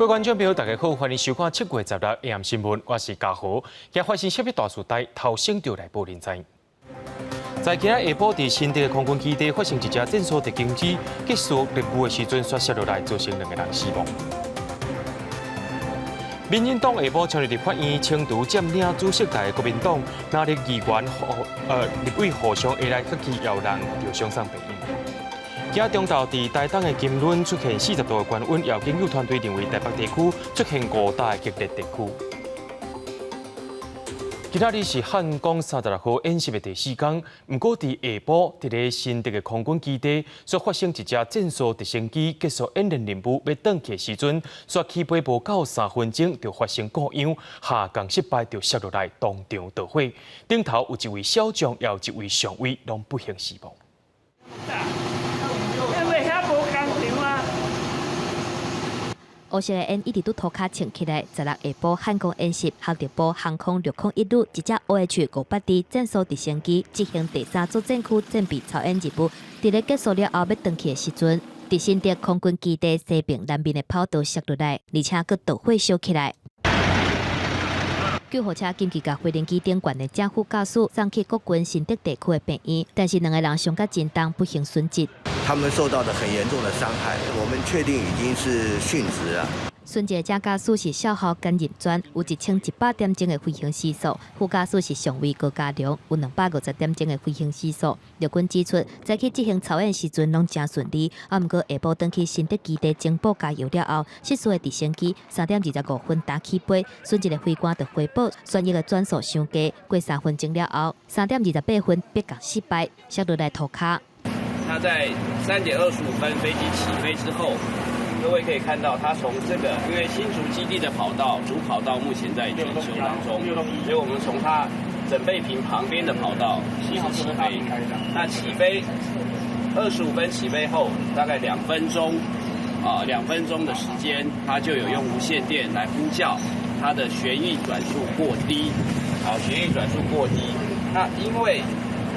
各位觀眾朋友，大家好，歡迎收看7月16 AM 新聞，我是嘉豪。今發生啥物大事代，頭先就來報您知。在今仔下晡，佇新竹的空軍基地發生一架戰術直升機結束任務的時陣，紲摔落來，造成兩個人死亡。民進黨下晡將佇立法院清除佔領主席台的國民黨藍綠議員立委互相下來客氣，有人著傷送病院。今中晝佇台東的金崙出現40度的高溫，有研究團隊認為台北地區出現五大極熱地區。今仔日是漢光36號演習的第四工，毋過佇下晡，佇咧新竹的空軍基地，煞發生一架戰術直升機結束演練任務欲轉去的時陣，煞起飛無夠3分鐘就發生故障，下降失敗就摔落來，當場著火。頂頭有一位小將，也有一位上尉，攏不幸死亡。因為遐無工廠啊。烏色的煙一直拄塗跤衝起來。16下晡漢光演習，航特部航空601旅一架 OH-58D 戰術直升機執行第三作戰區戰備操演任務，佇咧結束了後欲轉去的時陣，佇新竹空軍基地西邊南面的跑道摔落來，而且閣著火燒起來。救護車緊急共飛行機頂懸的正副駕駛送去國軍新竹地區的病院，但是兩个人傷甲真重，不幸殉職。他們受到的很嚴重的傷害，我們確定已經是殉職了。殉職的正駕駛是少校簡任專，有1100點鐘的飛行時數；副駕駛是上尉高家良，有250點鐘的飛行時數。陸軍指出，早起執行操演時陣攏誠順利，啊，毋過下晡轉去新竹基地增補加油了後，失事的直升機3點25分打起飛，殉職的飛官就回報，旋翼的轉速傷低，過3分鐘了後，3點28分迫降失敗，摔落來塗跤。他在3點25分飛機起飛之後，各位可以看到，它從這個，因為新竹基地的跑道主跑道目前在檢修當中，所以我們從它整備坪旁邊的跑道其實起飛。那起飛25分起飛後，大概兩分鐘，啊，兩分鐘的時間，它就有用無線電來呼叫，它的旋翼轉速過低，好，旋翼轉速過低。那因為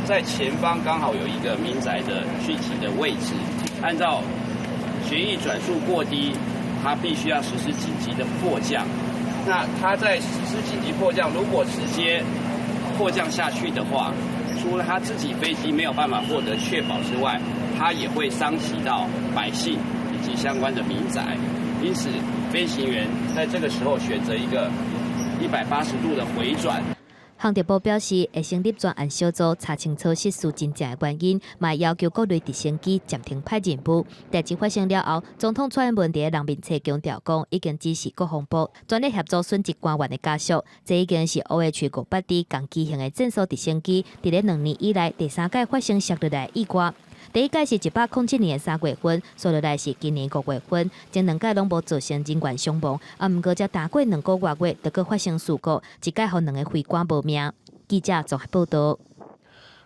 在前方剛好有一個民宅的聚集的位置，按照旋翼轉速過低，它必須要實施緊急的迫降。那它在實施緊急迫降，如果直接迫降下去的話，除了他自己飛機沒有辦法獲得確保之外，它也會傷及到百姓以及相關的民宅。因此，飛行員在這個時候選擇一個180度的回轉。航特部表示，會成立專案小組查清楚失事真正的原因，嘛要求各類直升機暫停派任務。代誌發生了後，總統蔡英文佇人面冊強調講，已經指示國防部全力協助殉職官員的家屬。這已經是 OH-58D 仝機型的戰術直升機，佇咧2年以來第三擺發生摔落來意外。第一擺是107年3月份，紲落來是今年5月份，前兩擺攏無造成人員傷亡，啊，毋過才焦過2個外月，就閣發生事故，一擺予兩个飛官無命。記者綜合報道。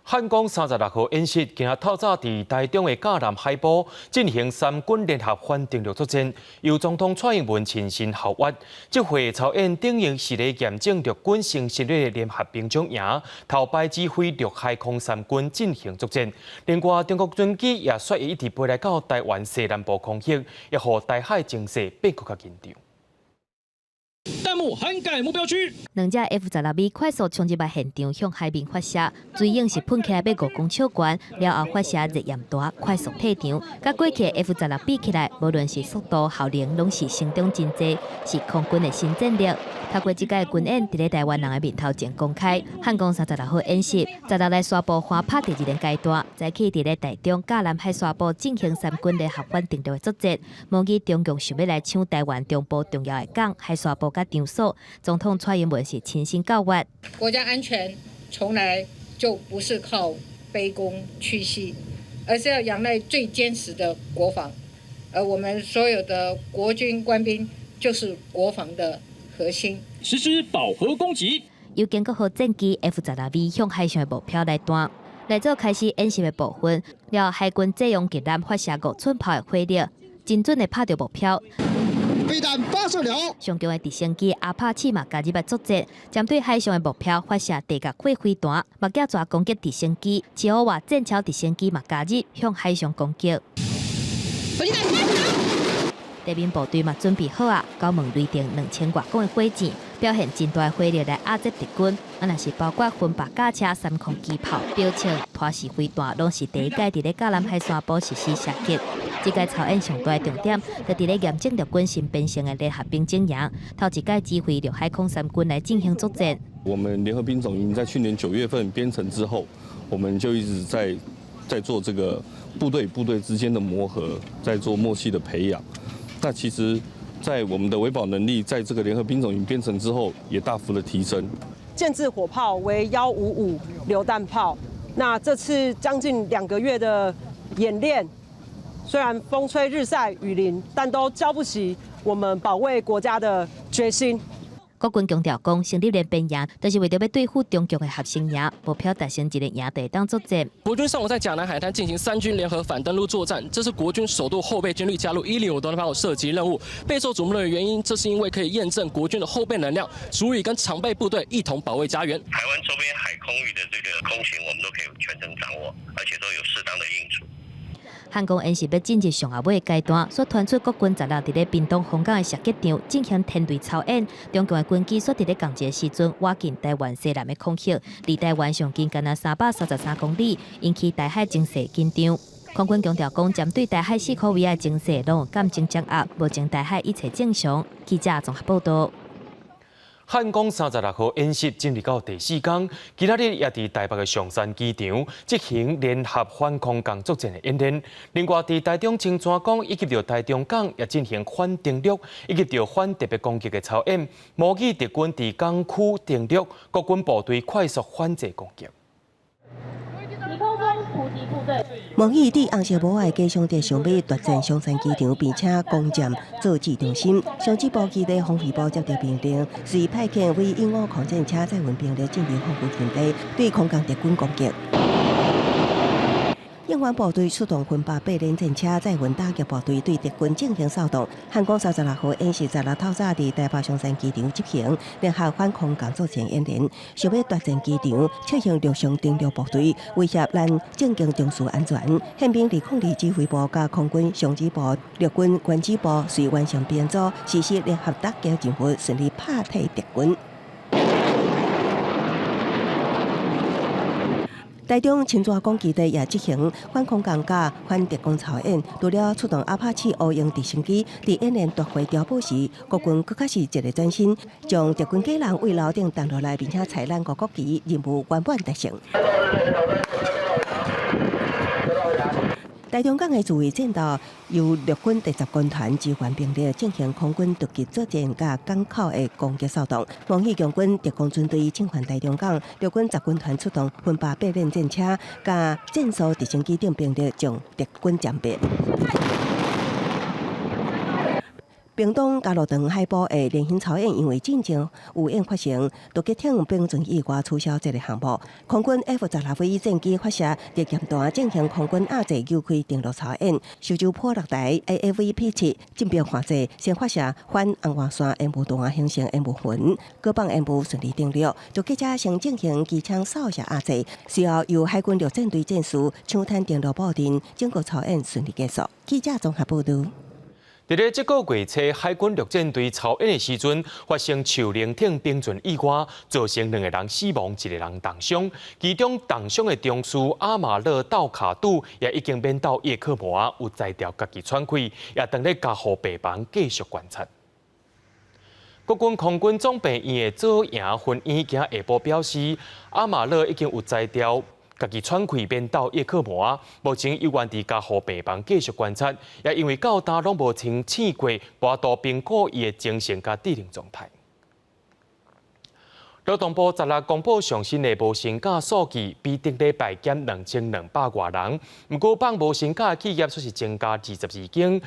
漢光36號演習，今日透早佇台中的甲南海埔進行三軍聯合反登陸作戰，由總統蔡英文親身校閱。這回操演等於是咧驗證陸軍新設的聯合兵種營，頭擺指揮陸海空三軍進行作戰。另外，中國軍機也率一直飛來到台灣西南部空域，也予台海情勢變閣較緊張。彈幕涵蓋目標區。兩架 F-16V 快速衝入來現場，向海面發射，水湧是噴起來欲5公尺懸，了後發射熱焰彈，快速退場。佮過去的 F-16比起來，無論是速度、效能，攏是成長真濟，是空軍的新戰力。透過這擺軍演，佇咧台灣人的面頭前公開，漢光36號演習，16來宣布換拍第二個階段，早起佇咧台中甲南海沙埔進行三軍聯合反登陸的作戰，模擬中共想欲來搶台灣中部重要的港海沙埔佮場所。總統蔡英文是親身教閱。國家安全從來就不是靠卑躬屈膝，而是要仰賴最堅實的國防。而我們所有的國軍官兵就是國防的核心。實施飽和攻擊，由建國號戰機 F-16V 向海上的目標來彈，來做開始演習的部分。了後海軍濟陽級艦發射5寸炮的火力，精準的拍著目標。飛彈發射了。上強的直升機阿帕契嘛加入來作戰，針對海上的目標發射地角火飛彈，目鏡蛇攻擊直升機，赤虎瓦戰橇直升機嘛加入向海上攻擊。地面部隊嘛準備好啊，九門雷霆2000外公的火箭，表現真大火力來壓制敵軍。啊，若是包括分白甲車、三控機炮、標槍、拖式飛彈，攏是第一擺佇咧甲南海沙埔實施射擊。這屆操演上大的重點，就佇咧驗證陸軍新編成的聯合兵種營，頭一擺指揮陸海空三軍來進行作戰。我們聯合兵種營在去年9月份編成之後，我們就一直在做這個部隊與部隊之間的磨合，在做默契的培養。那其實，在我們的維保能力，在這個聯合兵種營編成之後，也大幅的提升。建制火炮為155榴彈炮。那這次將近2個月的演練，雖然風吹日曬雨淋，但都澆不熄我們保衛國家的決心。國軍強調講，成立練兵營，就是為著欲對付中共的合成營，目標達成一個營就會當作戰。國軍上午在甲南海灘進行三軍聯合反登陸作戰，這是國軍首度後備軍力加入105榴彈炮射擊任務，備受矚目的原因，這是因為可以驗證國軍的後備能量，足以跟常備部隊一同保衛家園。台灣周邊海空域的這個空情，我們都可以全程掌握，而且都有適當的應處。漢光演習欲進入上後尾階段，煞傳出國軍十六佇咧屏東楓港的射擊場進行天雷操演，中共的軍機煞佇咧仝一个時陣倚近台灣西南的空域，離台灣上近干焦333公里，引起台海情勢緊張。空軍強調講，針對台海四箍圍的情勢，攏有感情掌握，目前台海一切正常。記者綜合報道。漢光36號演習進入到第四工，今仔日也佇台北的松山機場執行聯合反空降作戰的演練。另外，佇台中清泉崗以及著台中港也進行反登陸以及著反特別攻擊的操演，模擬敵軍佇港區登陸，國軍部隊快速反制攻擊。模擬佇紅色帽仔假想敵想欲奪佔松山機場，並且攻佔造紙中心。上指部基地防衛部接到命令，隨派遣V15空戰車載運兵力進入防護陣地，對空降敵軍攻擊。應援部隊出動分八八連戰車載運打擊部隊對敵軍進行掃蕩。漢光36號演習十六透早佇台北松山機場執行聯合反空降作戰演練，想欲奪佔機場，策動陸上登陸部隊，威脅咱政經中樞安全。憲兵202指揮部佮空軍上指部、陸軍關指部隨完成編組，實施聯合打擊任務，順利拍退敵軍。台中清泉崗基地也執行反空降佮反特攻操演，除了出動阿帕契烏鷹直升機，佇演練奪回碉堡時，國軍閣較是一个轉身，將敵軍機人對樓頂彈落來，並且拆爛五國旗，任務圓滿達成。台中港的自衛戰鬥由陸軍第十軍團支援兵力進行空軍突擊作戰，佮港口的攻擊掃蕩。模擬共軍特攻軍隊侵犯台中港，陸軍十軍團出動分八八連戰車，佮戰術直升機等兵力將敵軍殲滅。屏東嘉樂長海埔的聯興操演，因為戰爭有演發生，突擊艇冰船意外取消這个項目。空軍 F-16V 戰機發射熱劍彈進行空軍壓制誘開登陸操演。繡州普樂台 AAVP-7進兵換制，先發射反紅外線煙霧彈形成煙霧雲，閣放煙霧順利登陸。突擊者先進行機槍掃射壓制，隨後由海軍陸戰隊戰士搶灘登陸布陣，整個操演順利結束。記者綜合報道。佇咧這个月初，海軍陸戰隊操演的時陣，發生樹靈艇冰船意外，造成兩個人死亡，一個人重傷。其中重傷的中士阿馬勒道卡杜也已經免鬥葉克膜，有才調家己喘氣，也當咧加護病房繼續觀察。國軍空軍總病院的左營分院今下晡表示，阿馬勒已經有才調家己喘氣免鬥葉克膜，目前猶原佇加護病房繼續觀察，也因為到今攏無清醒過，無法度評估伊的精神佮智能狀態。勞動部十六公布上新的無薪假數據，比頂禮拜減2200外人。毋過放無薪假的企業卻是增加22間。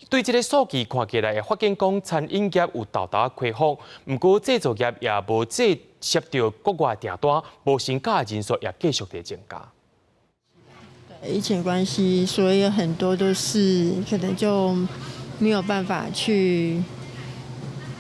對這个數據看起來，會發現講餐飲業有沓沓恢復，毋過製造業也無接著國外訂單，無薪假的人數也繼續佇增加。疫情關係，所以很多都是可能就沒有辦法去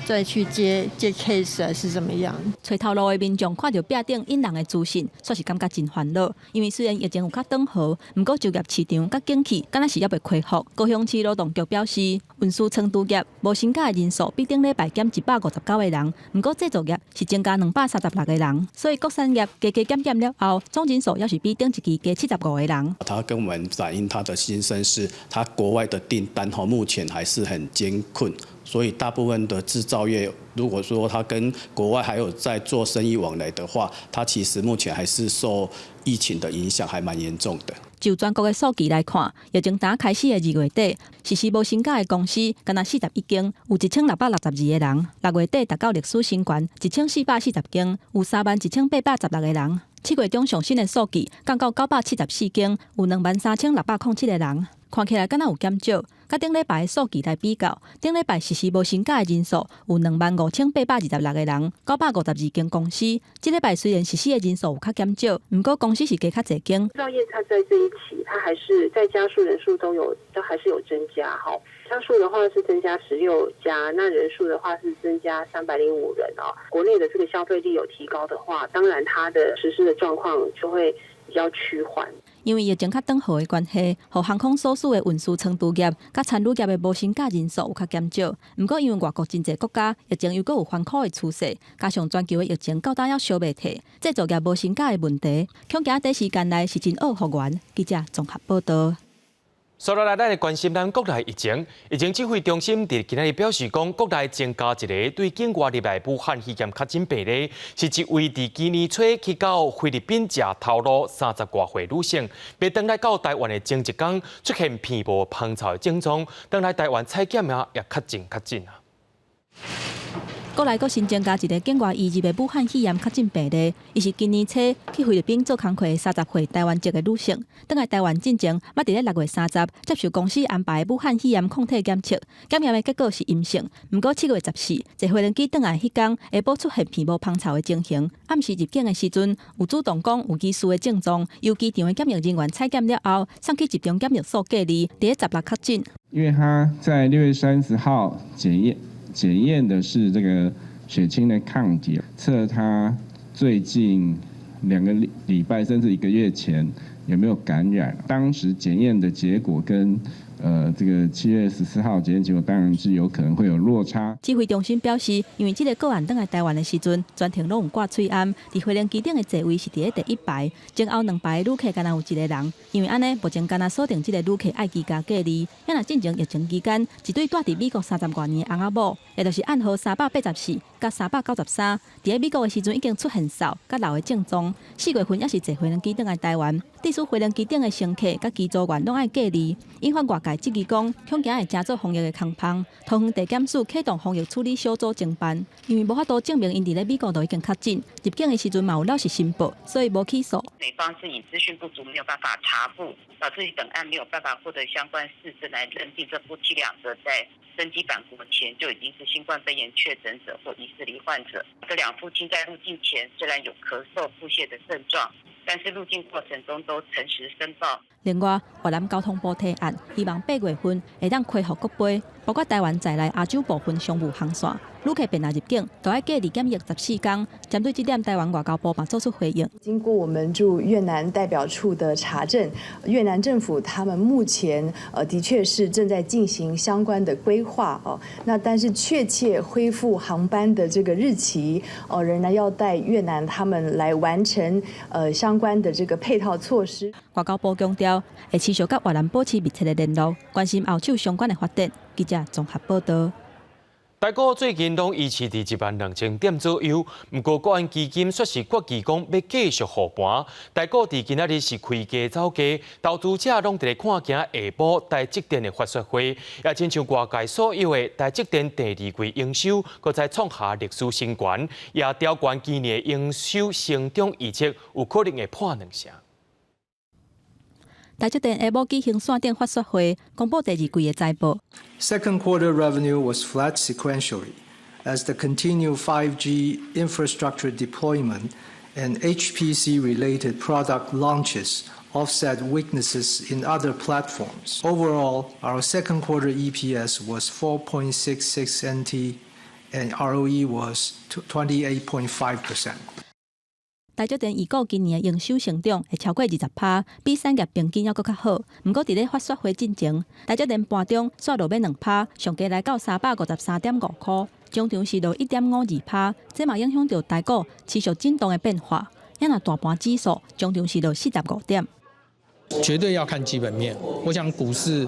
再去接接 case 還是怎麼樣？揣頭路的民眾看著壁頂引人的資訊，煞是感覺真煩惱。因為雖然疫情有較轉好，毋過就業市場佮景氣，敢若是猶未恢復。高雄市勞動局表示，運輸倉儲業無薪假的人數比頂禮拜減159個人，毋過製造業是增加236個人，所以各產業加加減減了後，總人數猶是比頂一期加75個人。他跟我們反映他的心聲是，他國外的訂單吼目前還是很艱困，所以大部分的製造業，如果說他跟國外還有在做生意往來的話，他其實目前還是受疫情的影響，還蠻嚴重的。就全國的數據來看，疫情打開始的2月底，實施無薪假的公司，干焦41間，有1662個人；6月底達到歷史新高，1440間，有31,816個人。7月中上新的數據降到974間，有23,607個人。看起來敢若有減少，佮頂禮拜的數據來比較，頂禮拜實施無薪假的人數有25,826個人，952間公司。這禮拜雖然實施的人數有較減少，毋過公司是加較濟間。製造業它在這一期，它還是在家數人數都有，都還是有增加。哈，家數的話是增加16家，那人數的話是增加305人哦。國內的這個消費力有提高的話，當然它的實施的狀況就會比較趨緩。因為疫情較轉好的關係，予航空所屬的運輸倉儲業、佮餐旅業的無薪假人數有較減少。毋過因為外國真濟國家疫情猶閣有反彈的趨勢，加上全球的疫情到今猶燒袂退，製造業無薪假的問題，恐驚短時間內是真惡復原。記者綜合報導。接落來，咱來關心咱國內疫情。疫情指揮中心佇今仔日表示講，國內增加一个對境外入來武漢肺炎確診病例，是一位佇今年初去到菲律賓食頭路30外歲女性，欲轉來到台灣的前一工出現鼻無芳臭的症狀，轉來台灣採檢啊，也確診確診啊。國內閣新增加一个境外移入的武漢肺炎確診病例，伊是今年初去菲律賓做工課的30歲台灣籍的女性，轉來台灣進前，捌佇咧6月30接受公司安排武漢肺炎抗體檢測，檢驗的結果是陰性。毋過7月14坐飛機轉來彼工，下晡出現鼻無芳臭的情形，暗時入境的時陣有主動講有疑似的症狀，由機場的檢疫人員採檢了後，送去集中檢疫所隔離，佇咧16確診。因為他在6月30號檢驗。檢驗的是這個血清的抗體，測他最近2個禮拜甚至一個月前有沒有感染。當時檢驗的結果跟這個7月14號檢驗結果當然是有可能會有落差。指揮中心表示，因為這个個案轉來台灣的時陣，全程攏有掛喙罨，佇飛機頂的座位是佇咧第一排，前後兩排旅客干焦有一個人。因為按呢，目前干焦鎖定這个旅客愛居家隔離。啊若進前疫情期間，一對蹛佇美國30外年的翁仔某，也就是案號384佮393，佇咧美國的時陣已經出現嗽佮癟的症狀，4月份也是坐飛機轉來台灣，致使飛機頂的乘客佮機組員攏愛隔離，引發外界質疑講，恐驚會成做防疫的空縫。桃園地檢署啟動防疫處理小組偵辦，因為無法度證明𪜶佇咧美國就已經確診，入境的時陣嘛有老實申報，所以無起訴。美方是以資訊不足，沒有辦法查簿，導致本案沒有辦法獲得相關事證來認定這夫妻兩個在登機返國前就已經是新冠肺炎確診者或疑似罹患者。這兩夫妻在入境前雖然有咳嗽、腹瀉的症狀，但是入境過程中都誠實申報。另外，越南交通部提案，希望8月份會當恢復國飛，包括台灣在內亞洲部分商務航線，旅客便來入境，都愛隔離檢疫14天。針對這點，台灣外交部嘛做出回應。經過我們駐越南代表處的查證，越南政府他們目前的確是正在進行相關的規劃哦。那但是確切恢復航班的這個日期哦，仍然要待越南他們來完成相關的這個配套措施。外交部強調，會持續佮越南保持密切的聯絡，關心後手相關的發展。記者綜合報導。台股最近攏維持佇1萬2千點左右，毋過國安基金煞是決議講欲繼續護盤。台股佇今仔日是開低走低，投資者攏佇咧看驚下晡台積電的法說會，也親像外界所有的台積電第二季營收，閣再創下歷史新高，也調懸今年營收成長預測有可能會破2成。台積電下晡舉行線頂法說會，公布第二季的財報。 Second quarter revenue was flat sequentially as the continued 5G infrastructure deployment and HPC-related product launches offset weaknesses in other platforms. Overall, our second quarter EPS was 4.66 NT and ROE was 28.5%. 台台積電預估今年的營收成長會超過20%，比產業平均猶閣較好。毋過佇咧發雪會進前，台積電盤中煞落欲2%，上低來到353.5箍，終場是落1.52%，這嘛影響著台股持續震盪的變化。啊若大盤指數終場是落45點。絕對要看基本面。我想股市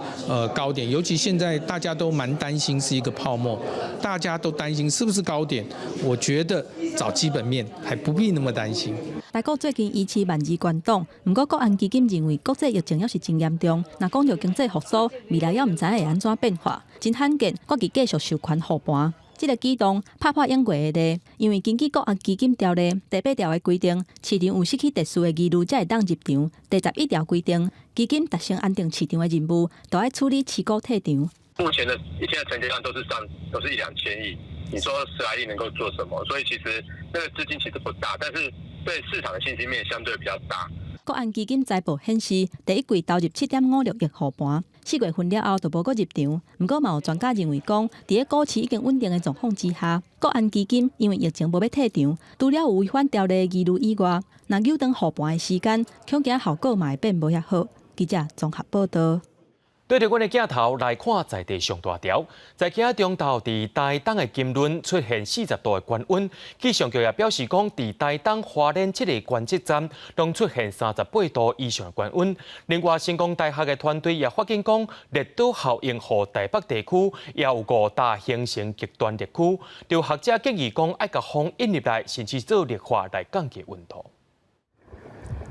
高點，尤其現在大家都蠻擔心是一個泡沫，大家都擔心是不是高點。我覺得找基本面還不必那麼擔心。台股最近維持12,000關擋，毋過國安基金認為國際疫情猶是真嚴重，若講著經濟復甦，未來猶毋知會按怎變化，真罕見，國際繼續授權護盤。這個舉動拍破永月的例，因為根據國安基金條例第八條的規定，市場有失去秩序的疑慮才會當入場。第11條規定，基金達成安定市場的任務，就愛處理持股退場。目前的現在成交量都是上都是一兩千億，你說十來億能夠做什麼？所以其實那個資金其實不大，但是對市場的信心面相對比較大。國安基金財報顯示，第一季投入7.56億護盤，4月份了後就無閣入場。毋過嘛有專家認為講，佇咧股市已經穩定的狀況之下，國安基金因為疫情無欲退場，除了有違反條例的疑慮以外，若扭轉護盤的時間，恐驚效果嘛會變無遐好。記者綜合報道。對著阮的鏡頭來看，在地上大條，在今仔中晝佇台東的金崙出現40度的高溫，氣象局也表示講，佇台東花蓮七個觀測站攏出現38度以上的高溫。另外，成功大學的團隊也發現講，熱島效應予台北地區也有五搭形成極端熱區。就學者建議講，愛共風引入來，甚至做綠化來降低溫度。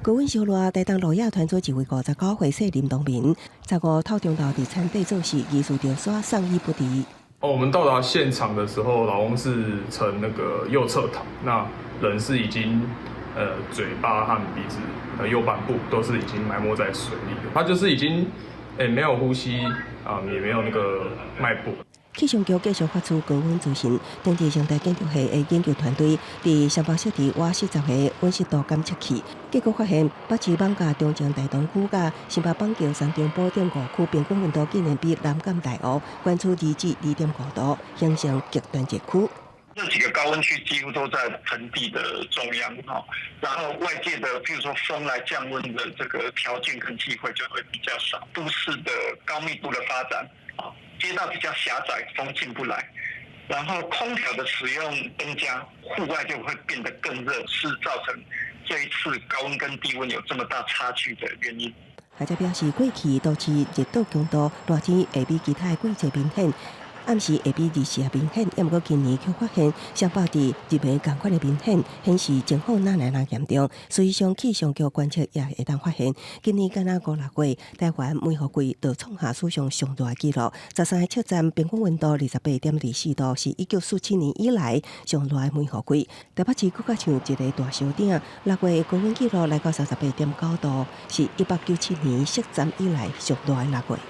高溫燒熱，台東鹿野傳出一位59歲林農民，15透中晝佇田底做事，疑似著沙送醫不治。哦，我們到達現場的時候，老翁是呈那個右側躺，那人是已經，嘴巴和鼻子，右半部都是已經埋沒在水裡的，他就是已經，沒有呼吸啊，也沒有那個脈搏。氣象局繼續發出高溫資訊，頂日成大建築系的研究團隊佇雙北設置瓦40個溫濕度監測器，結果發現北市艋舺、中正大同區佮新北板橋三重埔等五區平均溫度竟然比南港大湖懸出2至2.5度，形成極端熱區。這幾個高溫區幾乎都在盆地的中央，哈，然後外界的，譬如說風來降溫的這個條件跟機會就會比較少。都市的高密度的發展，啊，街道比較狹窄，風進不來，然後空調的使用增加，戶外就會變得更熱，是造成這一次高溫跟低溫有這麼大差距的原因。學者表示，過去都市熱島強度熱天會比其他的季節明顯。暗時會比日時也明顯，毋過今年卻發現雙北佇日暝仝款的明顯，顯示情況哪來若嚴重。事實上，氣象局觀測也會當發現，今年敢若五六月，台灣梅雨季就創下史上上熱的紀錄。13個測站平均溫度28.24度，是1947年以來上熱的梅雨季。台北市閣較像一个大燒鼎，6月高溫紀錄來到38.9度，是1897年設站以來上熱的6月。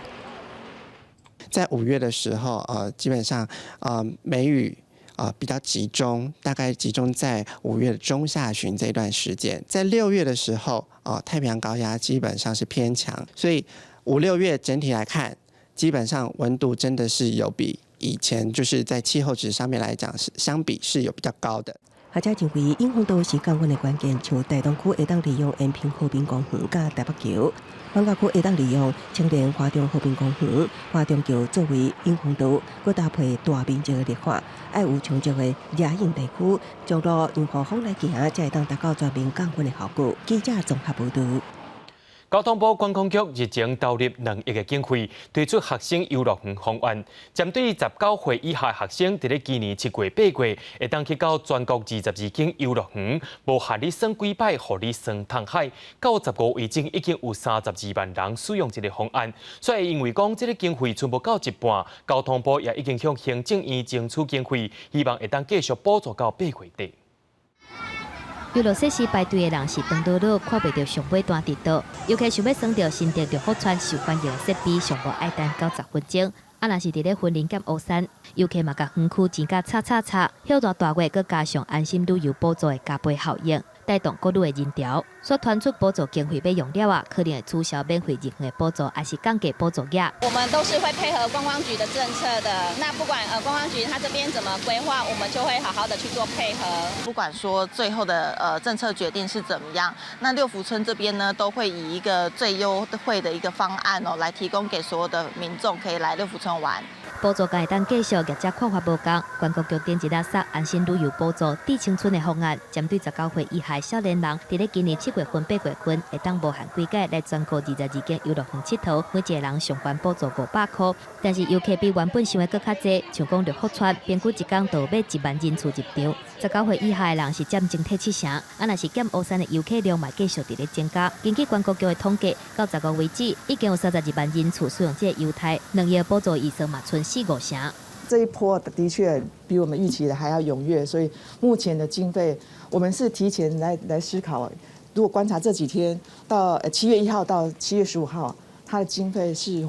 在5月的時候，基本上，梅雨比較集中，大概集中在5月的中下旬這段時間。在6月的時候，太平洋高壓基本上是偏強，所以五六月整體來看，基本上溫度真的是有比以前就是在氣候值上面來講是相比是有比較高的。學者認為，迎風度是降溫的關鍵，像台東區會當利用延平和平公園佮台北橋，艋舺區會當利用青年華中和平公園、華中橋作為迎風度，閣搭配大面積的綠化，愛有充足的遮蔭地區，將路讓予風來行，才會當達到全面降溫的效果。記者綜合報導。交通部觀光局日前投入2億的經費，推出學生遊樂園方案，針對19歲以下學生，佇咧今年7月、8月，會當去到全國22間遊樂園，無限你耍幾擺，予你耍通海。到15月中已經有32萬人使用這个方案，所以因為講這个經費賰無夠一半，交通部也已經向行政院爭取經費，希望會當繼續補助到8月底。遊樂設施排隊的人是長囉囉，看袂著上尾段佇佗。遊客想欲耍著新竹六福村受歡迎的設備，上無愛等90分鐘。啊，若是佇咧雲林佮烏山，遊客嘛共園區錢共插插插，歇熱大月閣加上安心旅遊補助的加倍效應，帶動國旅的人潮。所傳出補助經費欲用了啊，可能會取消免費入園的補助，抑是降低補助額。我們都是會配合觀光局的政策的。那不管觀光局他這邊怎麼規劃，我們就會好好的去做配合。不管說最後的政策決定是怎麼樣，那六福村這邊呢都會以一個最優惠的一個方案哦，來提供給所有的民眾可以來六福村玩。補助敢會當繼續，業者看法無仝。觀光局頂一日殺安心旅遊補助致青春的方案，針對19歲以下少年人，佇咧今年7月份、8月份會當無限幾擺來全國22間遊樂園𨑨迌，每一个人上懸補助500箍。但是遊客比原本想的閣較濟，像講六福村平均一工就欲1萬人次入場。19歲以下的人是佔整體7成，啊，若是減烏山的遊客量嘛繼續佇咧增加。根據觀光局的統計，到15為止，已經有32萬人次使用這个優待，2億補助預算嘛賰四五成。這一波的確比我們預期的還要踴躍，所以目前的經費，我們是提前來思考。如果觀察這幾天到7月1號到7月15號，它的經費是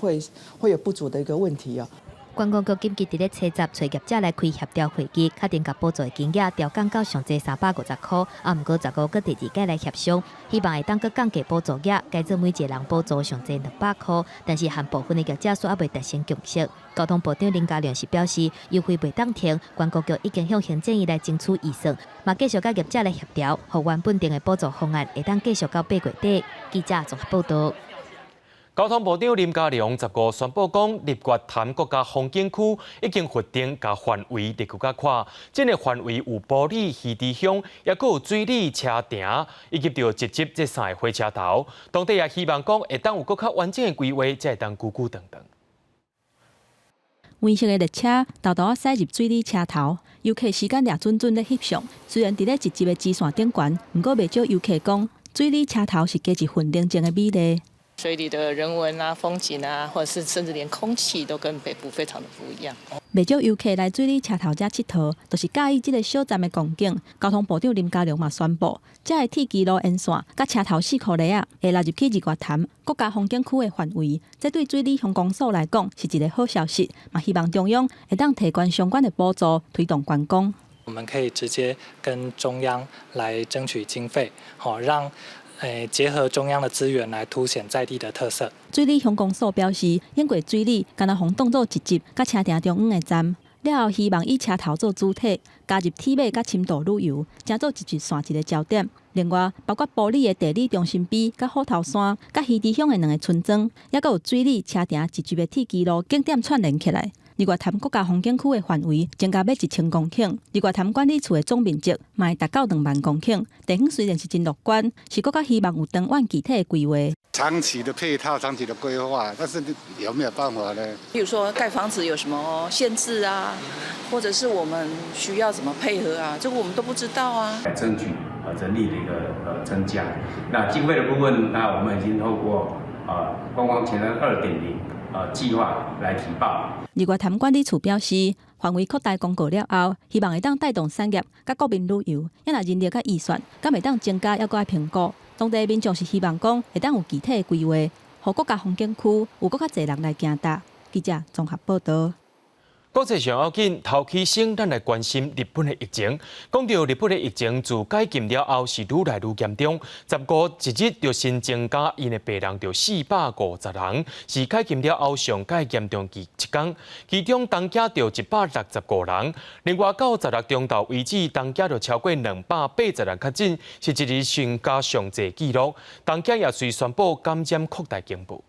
會有不足的一個問題哦。觀光局緊急佇咧初十揣業者來開協調會議，確定共補助的金額調降到上濟350箍。啊，毋過15閣第二擺來協商，希望會當閣降低補助額，改做每一个人補助上濟200箍。但是和部分的業者煞猶未達成共識。交通部長林佳龍是表示，優惠袂當停，觀光局已經向行政院來爭取預算，嘛繼續佮業者來協調，予原本定的補助方案會當繼續到8月底。記者綜合報導。交通部長林佳龍15宣布講，日月潭國家風景區已經核定共範圍列閣較闊，這个範圍有埔里、魚池鄉，抑閣有水里車埕，以及著集集這三个火車頭。當地也希望講會當有閣較完整的規劃，才會當久久長長。黃色的列車沓沓仔駛入水里車頭，遊客時間掠準準咧翕相。雖然佇咧集集的支線頂懸，毋過袂少遊客講，水里車頭是加一份寧靜的美麗。水里的人文啊、風景啊，或者是甚至連空氣都跟北部非常的不一樣。袂少遊客來水里車頭遮𨑨迌，就是佮意這个小站的光景。交通部長林佳龍嘛宣布，遮个鐵支路沿線佮車頭四箍里仔，會納入去日月潭國家風景區的範圍。這對水里鄉公所來講是一个好消息，嘛希望中央會當提懸相關的補助，推動觀光。我們可以直接跟中央來爭取經費，好讓。結合中央的資源來凸顯在地的特色。水里鄉公所表示，經過水里敢若予當做集集佮車埕中央的站，了後希望以車頭做主體，加入鐵馬佮深度旅遊，成做集集線一个焦點。另外，包括埔里的地理中心碑、佮虎頭山、佮魚池鄉的兩个村莊，抑閣有水里車埕集集的鐵支路景點串聯起來。日月潭國家風景區的範圍增加欲1000公頃，日月潭管理處的總面積嘛會達到2萬公頃。地方雖然是真樂觀，是閣較希望有長遠具體的規劃。長期的配套、長期的規劃，但是有沒有辦法呢？比如說蓋房子有什麼限制啊，或者是我們需要怎麼配合啊？這個我們都不知道啊。爭取人力的一個增加，那經費的部分，那我們已經透過觀光前瞻2.0計劃來提報。日月潭管理處表示，範圍擴大公告了後，希望會當帶動產業佮國民旅遊，抑若人力佮預算，敢會當增加，抑閣愛評估。當地民眾是希望講會當有具體的規劃，予國家風景區有閣較濟人來行踏。記者綜合報導。國際上要緊，頭起先，咱來關心日本的疫情。講到日本的疫情，自解禁了後是愈來愈嚴重。15一日就新增加𪜶的病人就450人，是解禁了後上蓋嚴重的一工。其中東京就165人，另外到16中晝為止，東京就超過280人確診，是一日新加上濟紀錄。東京也隨宣布感染擴大警報。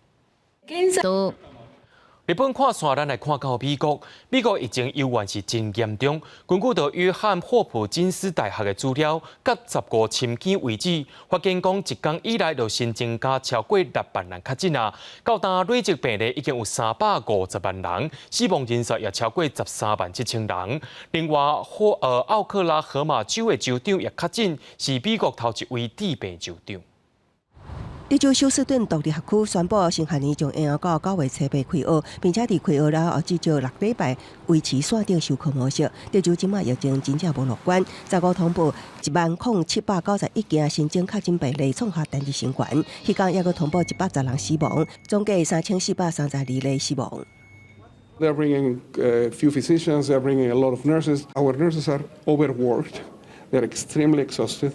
日本看煞，咱來看到美國。美國疫情猶原是真嚴重。根據著約翰霍普金斯大學的資料，到15深更為止，發現講一工以來就新增加超過6萬人確診啊。到今累積病例已經有350萬人，死亡人數也超過13萬7千人。另外，奧克拉荷馬州的州長也確診，是美國頭一位致病州長。德州休斯頓獨立學區宣布，新學年將延後到9月初8開學，並且佇開學了後至少6禮拜維持線頂授課模式。德州這馬疫情真正無樂觀，15通報10,791件新增確診病例，創下單日新高。彼工抑閣通報110人死亡，總計3432例死亡。 They are bringing a few physicians, they are bringing a lot of nurses. Our nurses are overworked, they are extremely exhausted.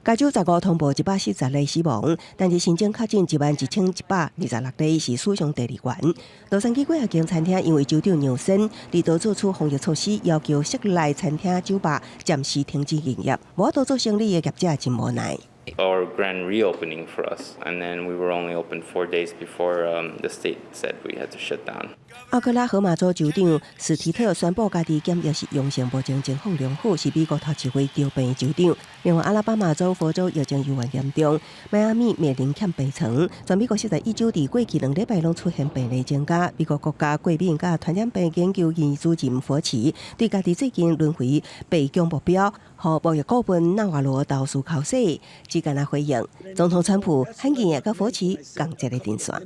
加州15通報140例死亡，但是新增確診11,126例，是史上第二懸。洛杉磯幾仔間餐廳因為州長紐森佇多做出防疫措施，要求室內餐廳酒吧暫時停止營業，無法度做生理的業者真無奈。 Our grand reopening for us, and then we were only open 4 days before the state said we had to shut down. 奧克拉荷馬州州長史提特宣布，家己檢疫是陽性，目前情況良好，是美國頭一位著病的州長。另外，阿拉巴馬州、佛州疫情猶原嚴重，邁阿密面臨欠病床。全美國41州佇過去2禮拜攏出現病例增加。美國國家過敏佮傳染病研究院主任佛奇對家己最近輪迴白宮目標，予貿易顧問納瓦羅投書口說，只干焦回應。總統川普罕見也佮佛奇仝一个陣線。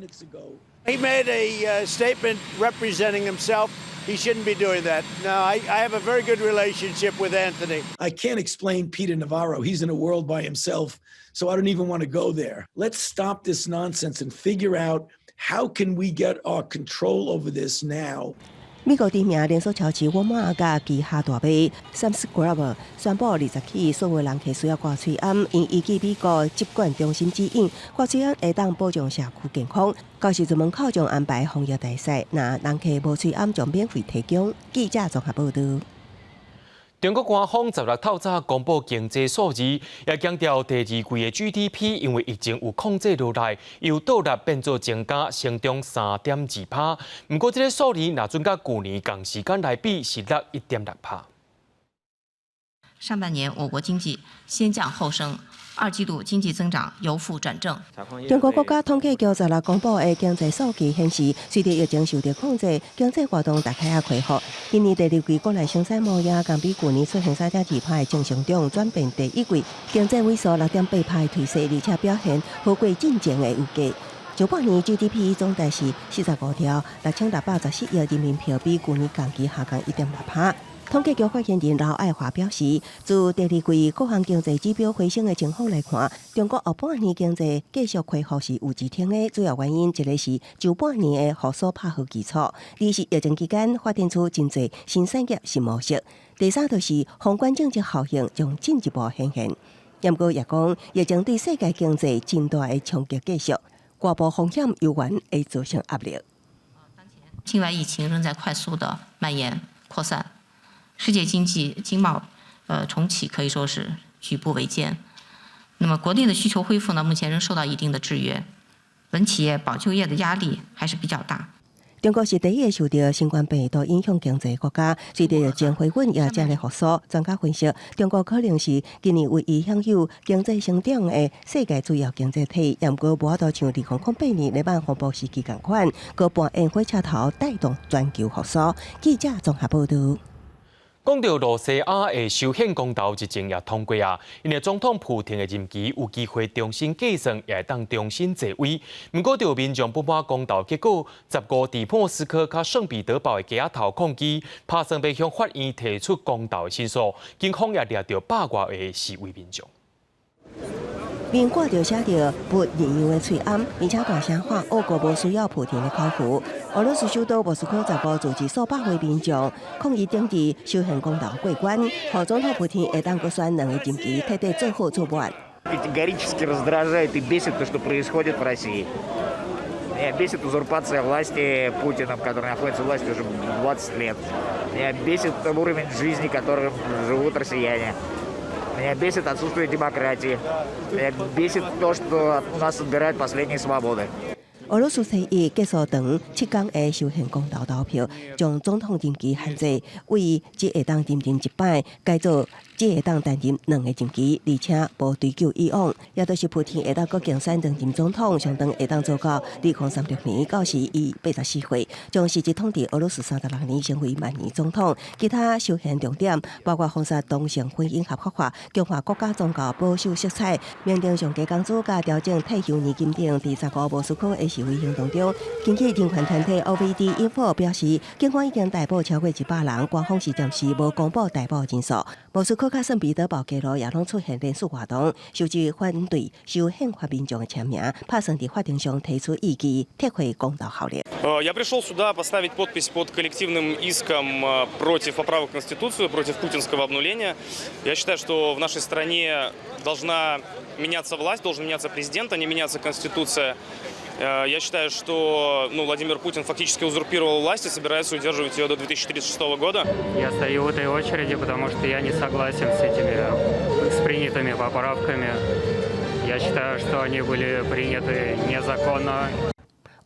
He made a statement representing himself. He shouldn't be doing that. No, I have a very good relationship with Anthony. I can't explain Peter Navarro. He's in a world by himself, so I don't even want to go there. Let's stop this nonsense and figure out how can we get our control over this now. 美國知名連鎖超市沃爾瑪佮旗下大賣 Sam's Club 宣布，20起所有人客需要掛喙罨，𪜶依據美國疾管中心指引，掛喙罨會當保障社區健康。到時陣門口將安排防疫大賽，若人客無喙罨，將免費提供。記者綜合報導。中國官方16透早公布經濟數字，也強調第二季的 GDP 因為疫情有控制落來，由倒落變做增加，成長3.2趴。毋過這个數字若準佮舊年仝時間來比，是落1.6趴。上半年我國經濟先降後升，二季度經濟增長由負轉正。中國國家統計局16公布的經濟數據顯示，隨著疫情受到控制，經濟活動逐開仔恢復。今年第二季國內生產貿易共比舊年出現3.2趴的正成長，轉變第一季經濟萎縮6.8趴的頹勢，而且表現好過進前的預計。上半年 GDP 總值是45兆6614億人民幣，比舊年同期下降1.6趴。統計局發言人劉愛華表示，自第二季各項經濟指標回升的情況來看，中國後半年經濟繼續恢復是有支撐的。主要原因一个是上半年的復甦拍好基礎，二是疫情期間發展出真濟新產業新模式，第三就是宏觀政策效應將進一步顯現。毋過也講，疫情對世界經濟真大的衝擊繼續，外部風險猶原會造成壓力。境外疫情仍在快速的蔓延擴散。世界經濟經貿，重啟可以說是舉步維艱。那麼國內的需求恢復呢，目前仍受到一定的制約，穩企業保就業的壓力還是比較大。中國是第一个受著新冠病毒影響經濟國家，隨著疫情回穩也正咧復甦。專家分析，中國可能是今年唯一享有經濟成長的世界主要經濟體，毋過無法度像2008年雷曼風暴時期仝款，閣搬運火車頭帶動全球復甦。記者綜合報導。講到露西亞的修憲公投日前也通過啊，𪜶的總統普廷的任期有機會重新計算，也會當重新坐位。毋過，就民眾不滿公投結果，15佇莫斯科佮聖彼得堡的街仔頭抗議，拍算欲向法院提出公投的申訴，警方也掠著百外个示威民眾。面掛著寫著不認養的喙罨，而且大聲喊俄國無需要普廷的口符。俄羅斯首都莫斯科15組織數百位民眾抗議頂佇修憲公投過關，予總統普廷會當閣選兩个任期，徹底做好做滿。 Категорически раздражает и бесит то, что происходит в России. Меня бесит узурпация власти Путиным, который находится в власти уже 20 лет. Меня бесит уровень жизни, которым живут россияне. Меня бесит отсутствие демократии. Меня бесит то, что у нас отбирают последние свободы. 俄羅斯星期一結束長7天的修憲公投投票，將總統任期限制為只會當擔任一擺，改做只會當擔任兩个任期，而且無追究以往。也就是普廷會當閣競選兩任總統，上長會當做到2036年，到時伊84歲，將實質統治俄羅斯36年，成為萬年總統。其他修憲重點包括封殺同性婚姻合法化、強化國家宗教保守色彩、明定上低工資佮調整退休年金等。佇15莫斯科的示威行動中，根據人權團體 OVD Info 表示，警方已經逮捕超過100人，官方是暫時無公布逮捕人數。莫斯科科佮聖彼得堡街路也攏出現連續活動，收集反對修憲法民眾的簽名，拍算佇法庭上提出異議，撤回公投效力。 Я пришел сюда поставить подпись под коллективным иском против поправок в Конституцию, против путинского обнуления. Я считаю, что в нашей стране должна меняться власть, должен меняться президент, а не меняться Конституция. Я считаю, что, ну, Владимир Путин фактически узурпировал власть и собирается удерживать ее до 2036 года. Я стою в этой очереди, потому что я не согласен с этими, с принятыми поправками. Я считаю, что они были приняты незаконно.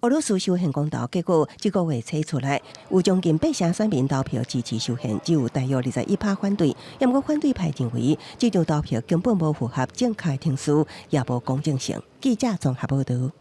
俄羅斯修憲公投結果，這個月初出來，有將近八成選民投票支持修憲，只有大約21趴反對。毋過反對派認為，這場投票根本無符合正確程序，也無公正性。記者綜合報導。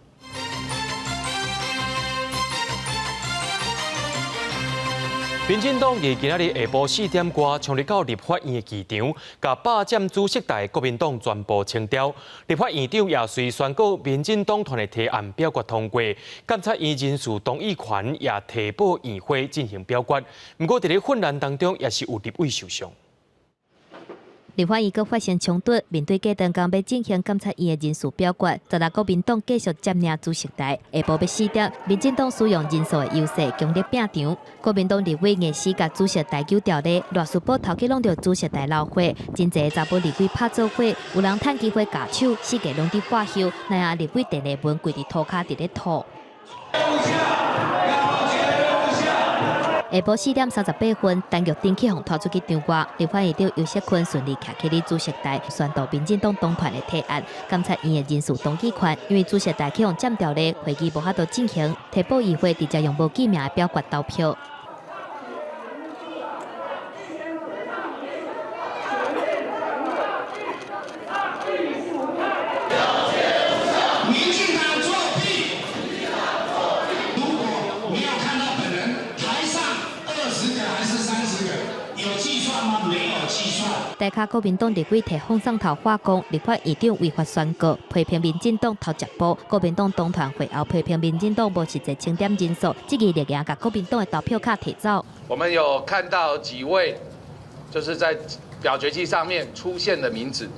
民進黨佇今仔日下晡4點外，衝入到立法院的議場，共霸佔主席台的國民黨全部清掉。立法院長也隨宣告民進黨團的提案表決通過，監察院人事同意權也提報院會進行表決。毋過佇咧混亂當中，也是有立委受傷。立法院閣發生衝突，面對隔頓工欲進行監察院的人事表決，十六國民黨繼續佔領主席台。下晡欲4點，民進黨使用人數的優勢強力拼場，國民黨立委硬死共主席台揪牢咧，賴士葆頭去攏著主席台流血，真濟查埔立委拍做伙，有人趁機會咬手，四界攏佇發溼，那下立委鄭麗文跪佇塗跤佇咧吐。下晡4點38分，陳玉珍去予拖出去場外，立法院長游錫堃順利徛起佇主席台，宣讀民進黨黨團的提案，監察院的人事同意權，因為主席台去予佔牢咧，會議無法度進行，提報議會直接用無記名的表決投票。民進黨作弊！如果沒有看到本人，台上20個還是30個，有計算嗎？沒有計算。台跤國民黨立委提放送頭話講，立法院長違法宣告，批評民進黨偷食步。國民黨黨團會後批評民進黨無實際清點人數，質疑力贏共國民黨的投票卡提走。我們有看到幾位，就是在表決器上面出現的名字，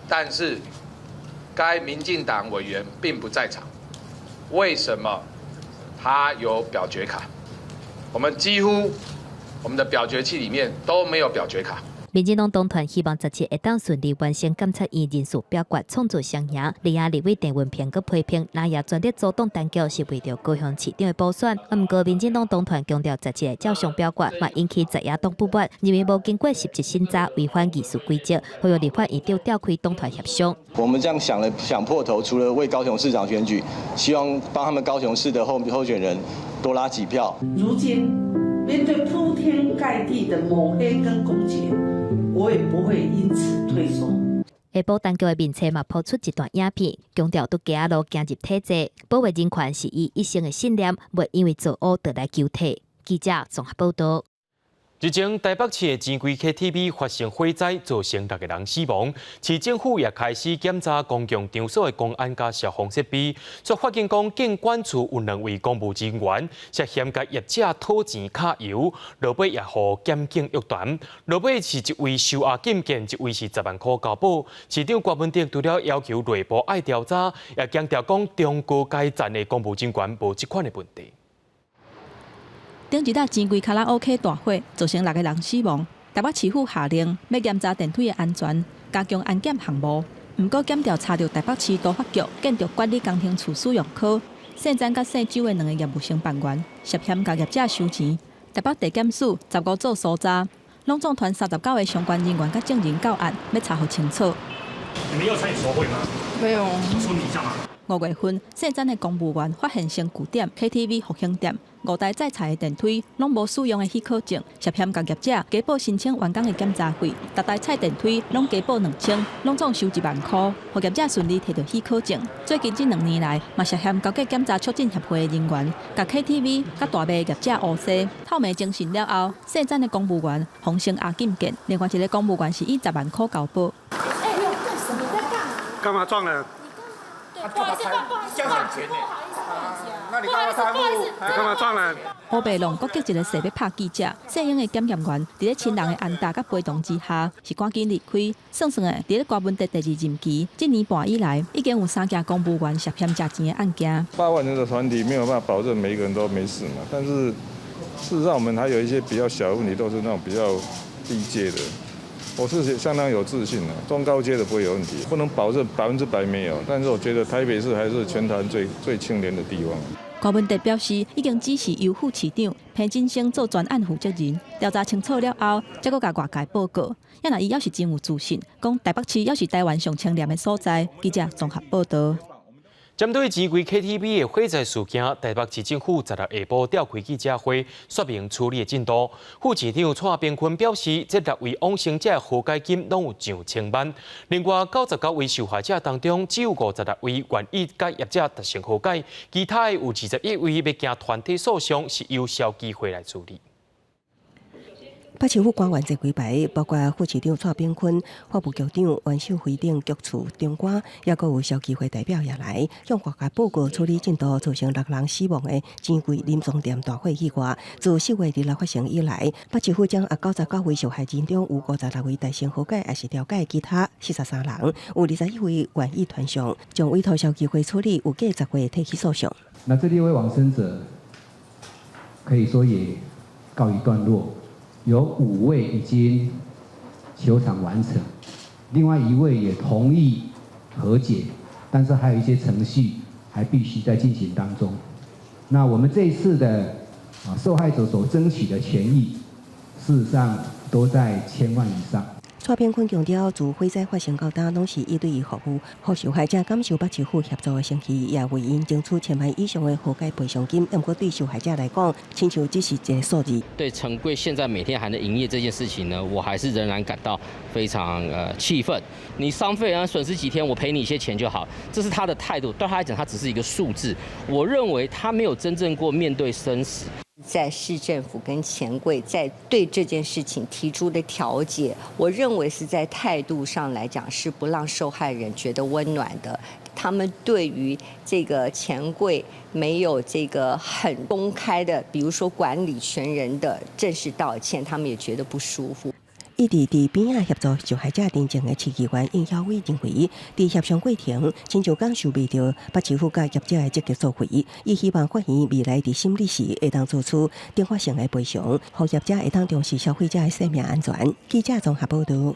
但是該民進黨委員並不在場。為什麼他有表決卡？我們幾乎我們的表決器裡面都沒有表決卡。民進黨黨團希望17會當順利完成監察院人事表決，創造雙贏。另外，立委鄭運鵬閣批評，藍營全力阻擋單局是為著高雄市長的補選。毋過，民進黨黨團強調17會照常表決，嘛引起在野黨不滿，認為無經過實質審查，違反議事規則，呼籲立法院長調開黨團協商。我們這樣想了想破頭，除了為高雄市長選舉，希望幫他們高雄市的候選人多拉幾票。如今面對鋪天蓋地的抹黑跟攻擊，我也不會因此退縮。下晡當局的面冊嘛，拋出一段影片，強調對街仔路行入體制，保衛人權是伊一生的信念，袂因為做烏就來求退。記者綜合報導。日前，台北市的錢櫃 KTV 發生火災，造成6個人死亡。市政府也開始檢查公共場所的公安佮消防設備，卻發現講警管處有兩位公務人員涉嫌共業者討錢揩油，落尾也予檢警約談。落尾是一位收押禁見，一位是10萬箍交保。市長郭文哲除了要求內部愛調查，也強調講中高階層的公務人員無這款的問題。頂一搭錢櫃卡拉 OK 大火，造成6個人死亡。台北市府下令欲嚴查電梯的安全，加強安檢項目。毋過檢調查著台北市都發局建築管理工程處使用科，姓詹佮姓周的兩個業務承辦員涉嫌共業者收錢。台北地檢署15組搜查，攏總傳39個相關人員佮證人到案，欲查予清楚。你們有參與籌會嗎？沒有。說明一下嘛。5月份，姓詹的公務員發現先據點 KTV 復興店5台載菜的電梯攏無使用的許可證，涉嫌共業者加報申請員工的檢查費，逐台載電梯攏加報2000，攏總收1萬箍，予業者順利提著許可證。最近這2年來，嘛涉嫌勾結檢查促進協會的人員，共 KTV 佮大賣業者烏紗，透明偵訊了後，姓詹的公務員予聲押禁見，另外一個公務員是以10萬箍交保。欸，你幹什麼？你在幹嘛？幹嘛撞人？不好意思，不好意思，不好意思，那你幹嘛耽誤？你幹嘛撞人？烏白弄，閣激一个勢欲拍記者。姓英的檢驗員佇咧親人的按打佮陪同之下，是趕緊離開。算算的，佇咧柯文哲第二任期一年半以來，已經有三件公務員涉嫌食錢的案件。 8萬人的團體沒有辦法保證每一個人都沒事嘛，但是事實上我們還有一些比較小的問題，都是那種比較低階的。我是相當有自信的，中高階的不會有問題，不能保證100%沒有，但是我覺得台北市還是全台最最清廉的地方。柯文哲表示，已經指示游副市長彭錦聲做專案負責人，調查清楚了後，才閣共外界報告。也若伊猶是真有自信，講台北市猶是台灣上清廉的所在。記者綜合報導。針對錢櫃 KTV 的火災事件，台北市政府十六下晡召開記者會，說明處理的進度。副市長蔡炳坤表示，這六位往生者的和解金攏有上千萬。另外，99位受害者當中，只有56位願意佮業者達成和解，其他的有21位欲行團體訴訟，是由消基會來處理。北市府官員坐幾排，包括副市長蔡炳坤、法務局長袁秀輝等局處長官，抑閣有消基會代表也來向外界報告處理進度，造成六人死亡的錢櫃林欉店大火意外。自4月26發生以來，北市府將99位受害人中有56位達成和解，抑是調解，其他43人有21位願意團上，將委託消基會處理，有計10月提起訴訟。那這六位往生者可以說也告一段落。有五位已經求償完成，另外一位也同意和解，但是還有一些程序還必須在進行當中。那我們這一次的受害者所爭取的權益，事實上都在千萬以上。蔡炳坤強調，自火災發生到今，攏是一對一服務，予受害者感受北市府協助的誠意，也為𪜶爭取千萬以上的和解賠償金。毋過對受害者來講，親像只是一個數字。對錢櫃現在每天還能營業這件事情呢，我還是仍然感到非常氣憤。你傷費啊，損失幾天，我賠你一些錢就好，這是他的態度。對他來講，他只是一個數字。我認為他沒有真正過面對生死。在市政府跟錢櫃在對這件事情提出的調解，我認為是在態度上來講是不讓受害人覺得溫暖的。他們對於這個錢櫃沒有這個很公開的，比如說管理權人的正式道歉，他們也覺得不舒服。一直佇邊仔協助受害者陳情的市議員應曉偉認為，佇協商過程，親像感受袂著北市府佮業者的積極作為，伊希望法院未來佇審理時會當做出懲罰性的賠償，予業者會當重視消費者的生命安全。記者綜合報導。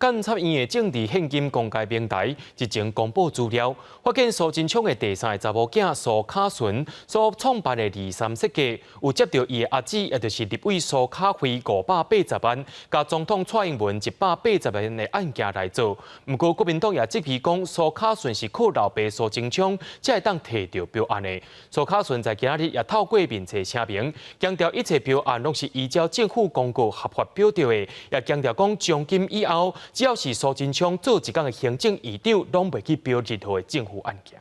監察院的政治獻金公開平台日前公布資料，發現蘇貞昌的第三個查某囝蘇卡純所創辦的二三設計，有接著伊的阿姊，也就是立委蘇卡惠580萬，佮總統蔡英文180萬的案件來做。毋過國民黨也質疑講，蘇卡純是靠老爸蘇貞昌才會當提著標案的。蘇卡純在今仔日也透過面冊聲明，強調一切標案攏是依照政府公告合法標著的，也強調講從今以後，只要是蘇貞昌做一工的行政院長，攏袂去標任何的政府案件。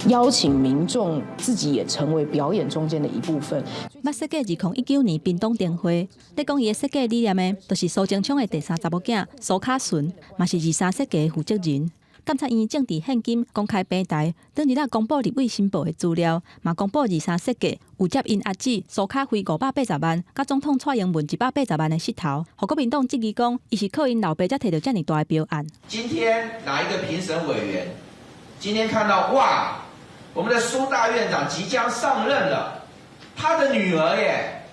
邀請民眾自己也成為表演中間的一部分。捌設計2019年屏東燈會，咧講伊的設計理念的，就是蘇貞昌的第三查某囝蘇卡純，嘛是二三設計的負責人。監察院政治獻金公開平台，當日仔公布立委申報的資料，嘛公布二三設計有接𪜶阿姊蘇卡惠580萬，佮總統蔡英文180萬的勢頭，予國民黨質疑講，伊是靠𪜶老爸才提著遮爾大的標案。今天哪一個評審委員？今天看到哇，我們的蘇大院長即將上任了，他的女兒耶，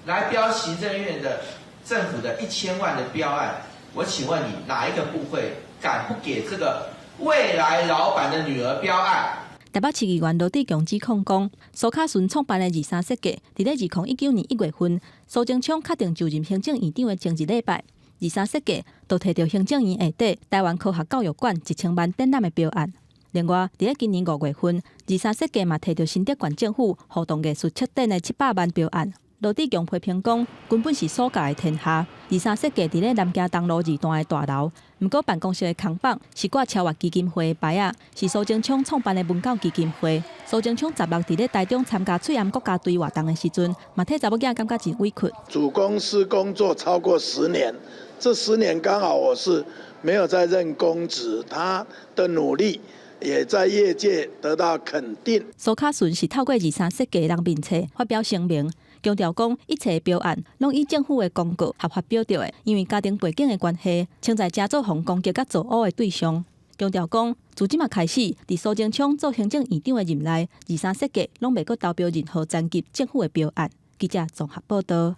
來標行政院的政府的1000萬的標案，我請問你，哪一個部會敢不給這個未來老闆的女兒標案？台北市議員羅智強指控講，蘇卡純創辦的二三設計，佇咧2019年1月份，蘇貞昌確定就任行政院長的前一禮拜，二三設計就提著行政院下底台灣科學教育館1000萬展覽的標案。另外，佇咧今年5月份，二三設計嘛提著新竹縣政府互動藝術策展的700萬標案。羅智強批評講，根本是蘇家的天下。二三設計佇咧南京東路二段的大樓，毋過辦公室的扛棒是掛超越基金會的牌仔，是蘇貞昌創辦的文教基金會。蘇貞昌十六佇咧台中參加翠岩國家隊活動的時陣，嘛替查某囝感覺真委屈。主公司工作超過十年，這十年剛好我是沒有在任公職，他的努力也在業界得到肯定。蘇卡順是透過二三設計人面冊發表聲明，強調講一切標案攏以政府的公告合法標著的，因為家庭背景的關係，潛在誠做予攻擊佮造烏的對象。強調講，自這馬開始，佇蘇貞昌做行政院長的任內，二三設計攏袂閣投標任何層級政府的標案。記者綜合報道。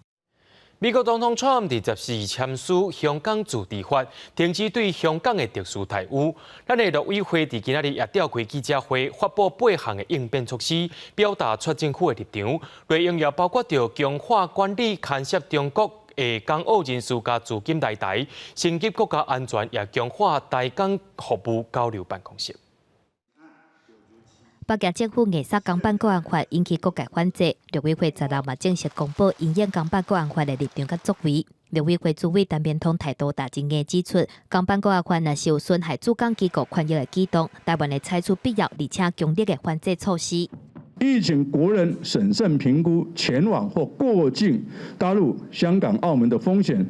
美國總統川普佇14簽署香港自治法，停止對香港的特殊待遇。咱的陸委會佇今仔日也召開記者會，發布八項的應變措施，表達出政府的立場。內容也包括著強化管理、牽涉中國的港澳人士佮資金來台，升級國家安全，也強化台港服務交流辦公室。北京政府硬塞港版國安法引起各界反制，陸委會16嘛正式公布因應港版國安法的立場佮作為。陸委會主委陳明通態度大真硬指出，港版國安法若是有損害駐港機構權益的舉動，台灣會採取必要而且強力的反制措施。籲請國人審慎評估前往或過境大陸、香港、澳門的風險，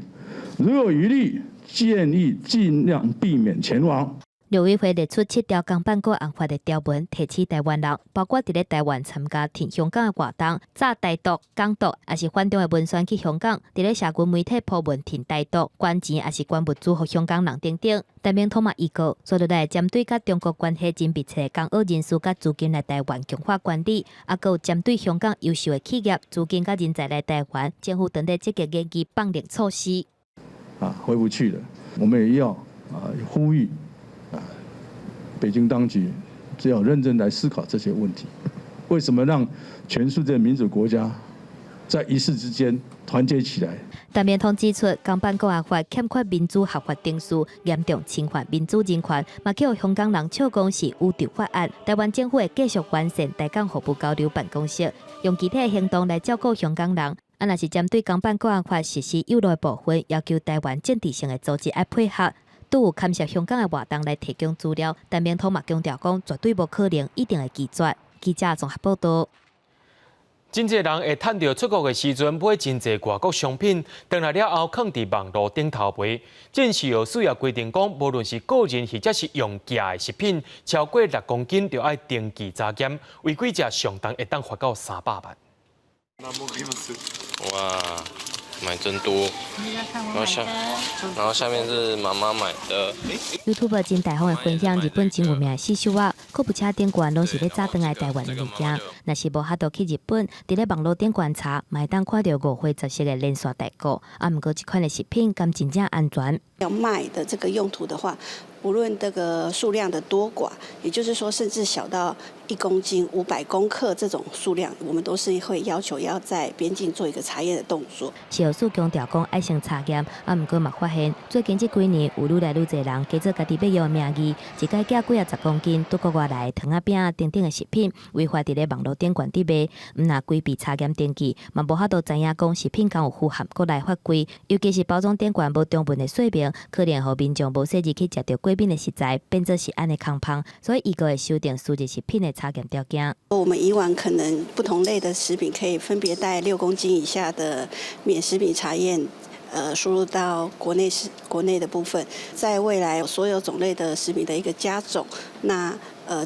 如有疑慮，建議盡量避免前往。陸委會列出七條港版國安法的條文，提醒台灣人，包括佇咧台灣參加挺香港的活動、詐台獨、港獨，抑是反中的文宣去香港，佇咧社群媒體鋪文挺台獨、捐錢，抑是捐物資予香港人等等。陳明通嘛預告，接落來針對佮中國關係真密切的港澳人士佮資金來台灣強化管理，抑閣有針對香港優秀的企業、資金佮人才來台灣，政府正咧積極研究放寬措施。啊，回不去了，我們也要呼籲。北京當局只要認真來思考這些問題，為什麼讓全世界民主國家在一時之間團結起來？陳明通指出，港版國安法欠缺民主合法程序，嚴重侵犯民主人權，嘛予香港人笑講是宇宙法案。台灣政府會繼續完善台港服務交流辦公室，用具體的行動來照顧香港人。啊，若是針對港版國安法實施誘路的部分，要求台灣政治性的組織愛配合。拄有牽涉香港的活動來提供資料，陳明通嘛強調講，絕對無可能，一定會拒絕。記者綜合報道。真濟人會趁著出國的時陣買真濟外國商品，轉來了後囥佇網路頂頭賣。這食藥署也規定講，無論是個人或者是用寄的食品，超過6公斤就愛登記查驗，違規者上重會當罰到300萬。哇！買真多，然後下面是媽媽買的。 YouTuber 真大方的分享日本真有名的四手仔，購物車頂懸攏是欲早轉來台灣的物件。若是無法度去日本，佇咧網路頂懸查，嘛會當看著五花十色的連續代購。啊，毋過這款的食品敢真正安全？要賣的這個用途的話，無論這個數量的多寡，也就是說，甚至小到1公斤、500公克這種數量，我們都是會要求要在邊境做一個查驗的動作。食藥署強調講愛先查驗，啊，毋過嘛發現最近這幾年有愈來愈濟人假做家己欲用的名義，一擺寄幾仔十公斤對國外來的糖仔餅等等的食品，違法佇咧網路頂懸佇賣，毋但規避查驗登記，嘛無法度知影講食品敢有符合國內法規，尤其是包裝頂懸無中文的說明，可能予民眾無細膩去食著過敏的食材，變做是按呢空芳，所以預告會修訂輸入食品的查驗條件。我們以往可能不同類的食品可以分別帶6公斤以下的免食品查驗，輸入到國內是國內的部分，在未來所有種類的食品的一個加總，那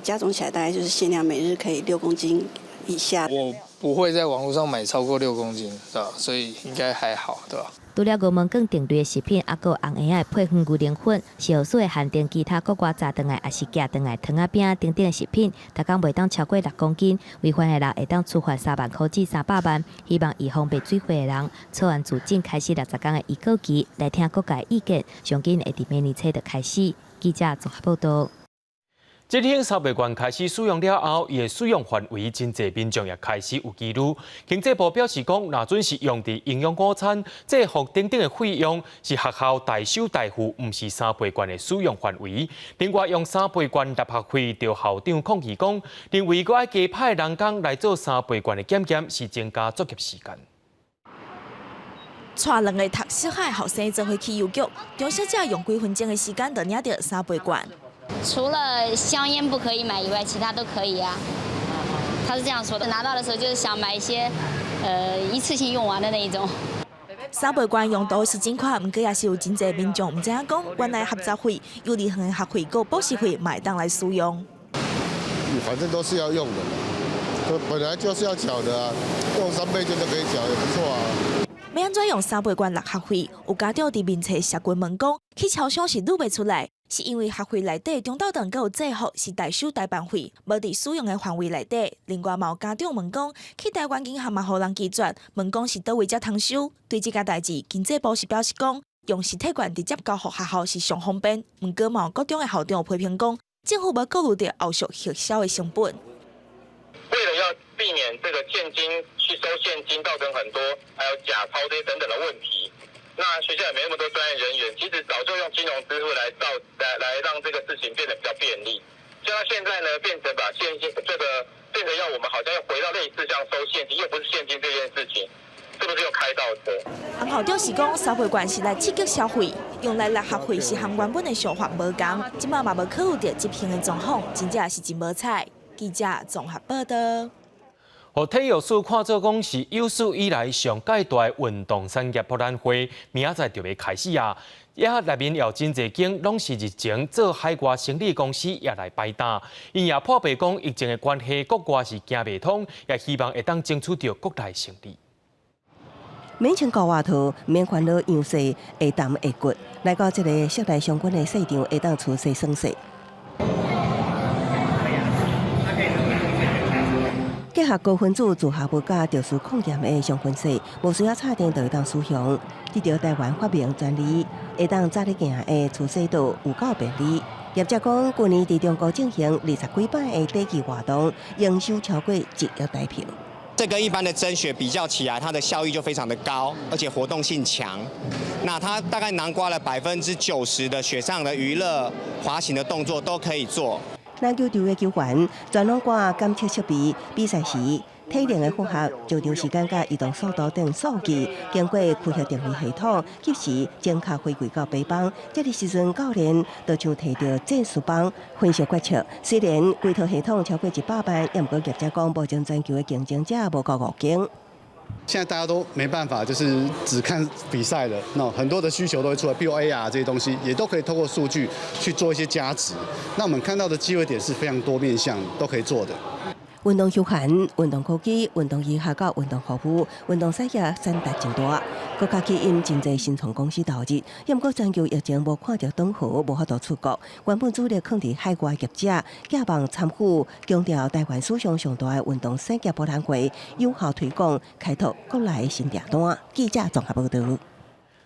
加總起來大概就是限量每日可以六公斤以下。我不會在網絡上買超過六公斤，對吧？所以應該還好，對吧？除了牛毛卷等類的食品，抑閣有紅鞋仔配方牛奶粉，食藥署會限定其他國外早轉來抑是寄轉來糖仔餅等等的食品，逐工袂當超過6公斤，違反的人會當處罰3萬箍至300萬。希望預防賣水貨的人。草案自正開始60工的預告期，來聽各界意見，上緊會佇明年初就開始。記者綜合報道。這天三倍券開始使用了後，伊的使用範圍真濟民眾也開始有疑慮。經濟部表示講，若準是用佇營養午餐、制服等等的費用，是學校代收代付，毋是三倍券的使用範圍。另外，用三倍券納學費，著校長抗議講，認為閣愛加派人工來做三倍券的檢驗，是增加作業時間。帶兩个讀小學的學生做伙去郵局，張小姐用幾分鐘的時間就領著三倍券。除了香煙不可以買以外，其他都可以啊。他是這樣說的。拿到的時候就是想買一些，一次性用完的那一種。三倍券用途是真寬，毋過也是有真濟民眾毋知影講，原來合作費、幼兒園的學費、閣補習費嘛會當來使用。反正都是要用的嘛，本來就是要繳的啊，用三倍券都可以繳，也不錯啊。欲按怎用三倍券納學費？有家長佇面冊社群問講，去超商是擼袂出來，是因為學費內底中晝頓閣有制服是代收代辦費，無佇使用的範圍內底。另外嘛有家長問講，去台灣銀行嘛予人拒絕，問講是佗位才通收。對這件代誌，經濟部是表示講，用實體券直接交予學校是上方便。毋過嘛有國中的校長批評講，政府無顧慮著後續核銷的成本。為了要避免這個現金去收現金，造成很多還有假鈔這些等等的問題，那學校也沒那麼多專業人員，其實早就用金融支付來造來來讓這個事情變得比較便利。就到現在呢，變成把現金這個變成要我們好像要回到類似像收現金，又不是現金這件事情，是不是又開倒車？校長是講三倍券是來刺激消費，用來納學費是和原本的想法無仝，這擺嘛無考慮著執行的狀況，真正是真無彩。記者綜合報道。予體育署看做講是有史以來上蓋大的運動產業博覽會，明仔載就欲開始啊！遐內面有真濟間攏是日前做海外生理公司也來擺檔，𪜶也破白講疫情的關係，國外是行袂通，也希望會當爭取著國內生意。免穿厚外套，免煩惱樣勢會澹會骨，來到這个室內相關的市場，會當出勢耍勢。結合高分子聚合物佮特殊抗炎的上分劑，無需要插電就會當使用。得著台灣發明專利，會當早咧行的除雪道有夠便利。業者講，去年佇中國進行20幾擺的短期活動，營收超過1億台幣。這跟一般的增雪比較起來，它的效益就非常的高，而且活動性強。那它大概囊括了90%的雪上的娛樂、滑行的動作都可以做。籃球隊的球員全攏掛監測設備，比賽時體能的負荷、上場時間佮移動速度等數據，經過科學定位系統，及時精確回饋到白板。這个時陣教練就像提著戰術板分析決策。雖然規套系統超過100萬，也毋過業者講，目前全球的競爭者無夠五間。現在大家都沒辦法，就是只看比賽了。那很多的需求都會出來，比如 AR 這些東西，也都可以透過數據去做一些加值。那我們看到的機會點是非常多面向都可以做的。運動休閒、運動科技、運動醫學佮運動服務、運動產業產值真大，閣較吸引真濟新創公司投入。也毋過全球疫情無看著頓河，無法度出國。原本主力囥佇海外業者，寄望參與強調台灣史上上大的運動產業博覽會，有效推廣開拓國內新訂單。記者綜合報導。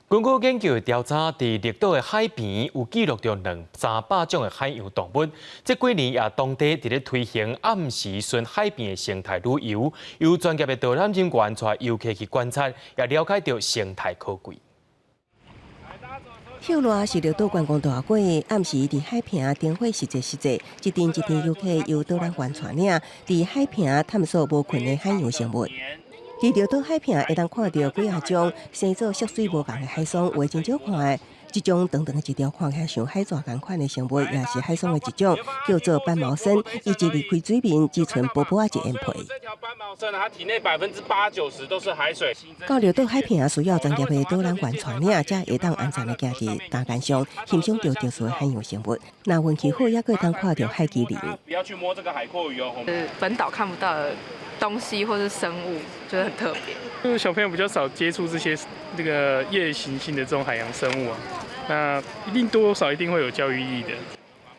根據研究調查，佇綠島的海邊有記錄著兩三百種的海洋動物。這幾年也當地佇咧推行暗時巡海邊的生態旅遊，由專業的導覽人員帶遊客去觀察，也了解著生態可貴。歇熱是綠島觀光大會，暗時佇海坪燈火實際實際，一陣一陣遊客由導覽員帶領，佇海坪探索無睏的海洋生物。佇綠島海坪會當看著幾仔種生做色水無仝的海桑，有的真少看。這種長長的一條看起來像海蛇仝款的生物，也是海桑的一種，叫做斑毛參。伊一離開水面，只賰薄薄仔一層皮。這條斑毛參，它體內80%-90%都是海水。到綠島海坪需要專業的導覽員帶領，才會當安全的行佇礁岩上，欣賞著特殊的海洋生物。若運氣好，猶閣會當看著海麒麟。不要去摸這個海蛞蝓哦。本島看不到的東西或是生物，覺得很特別。因為小朋友比較少接觸這些這個夜行性的這種海洋生物啊，那一定多少一定會有教育意義的。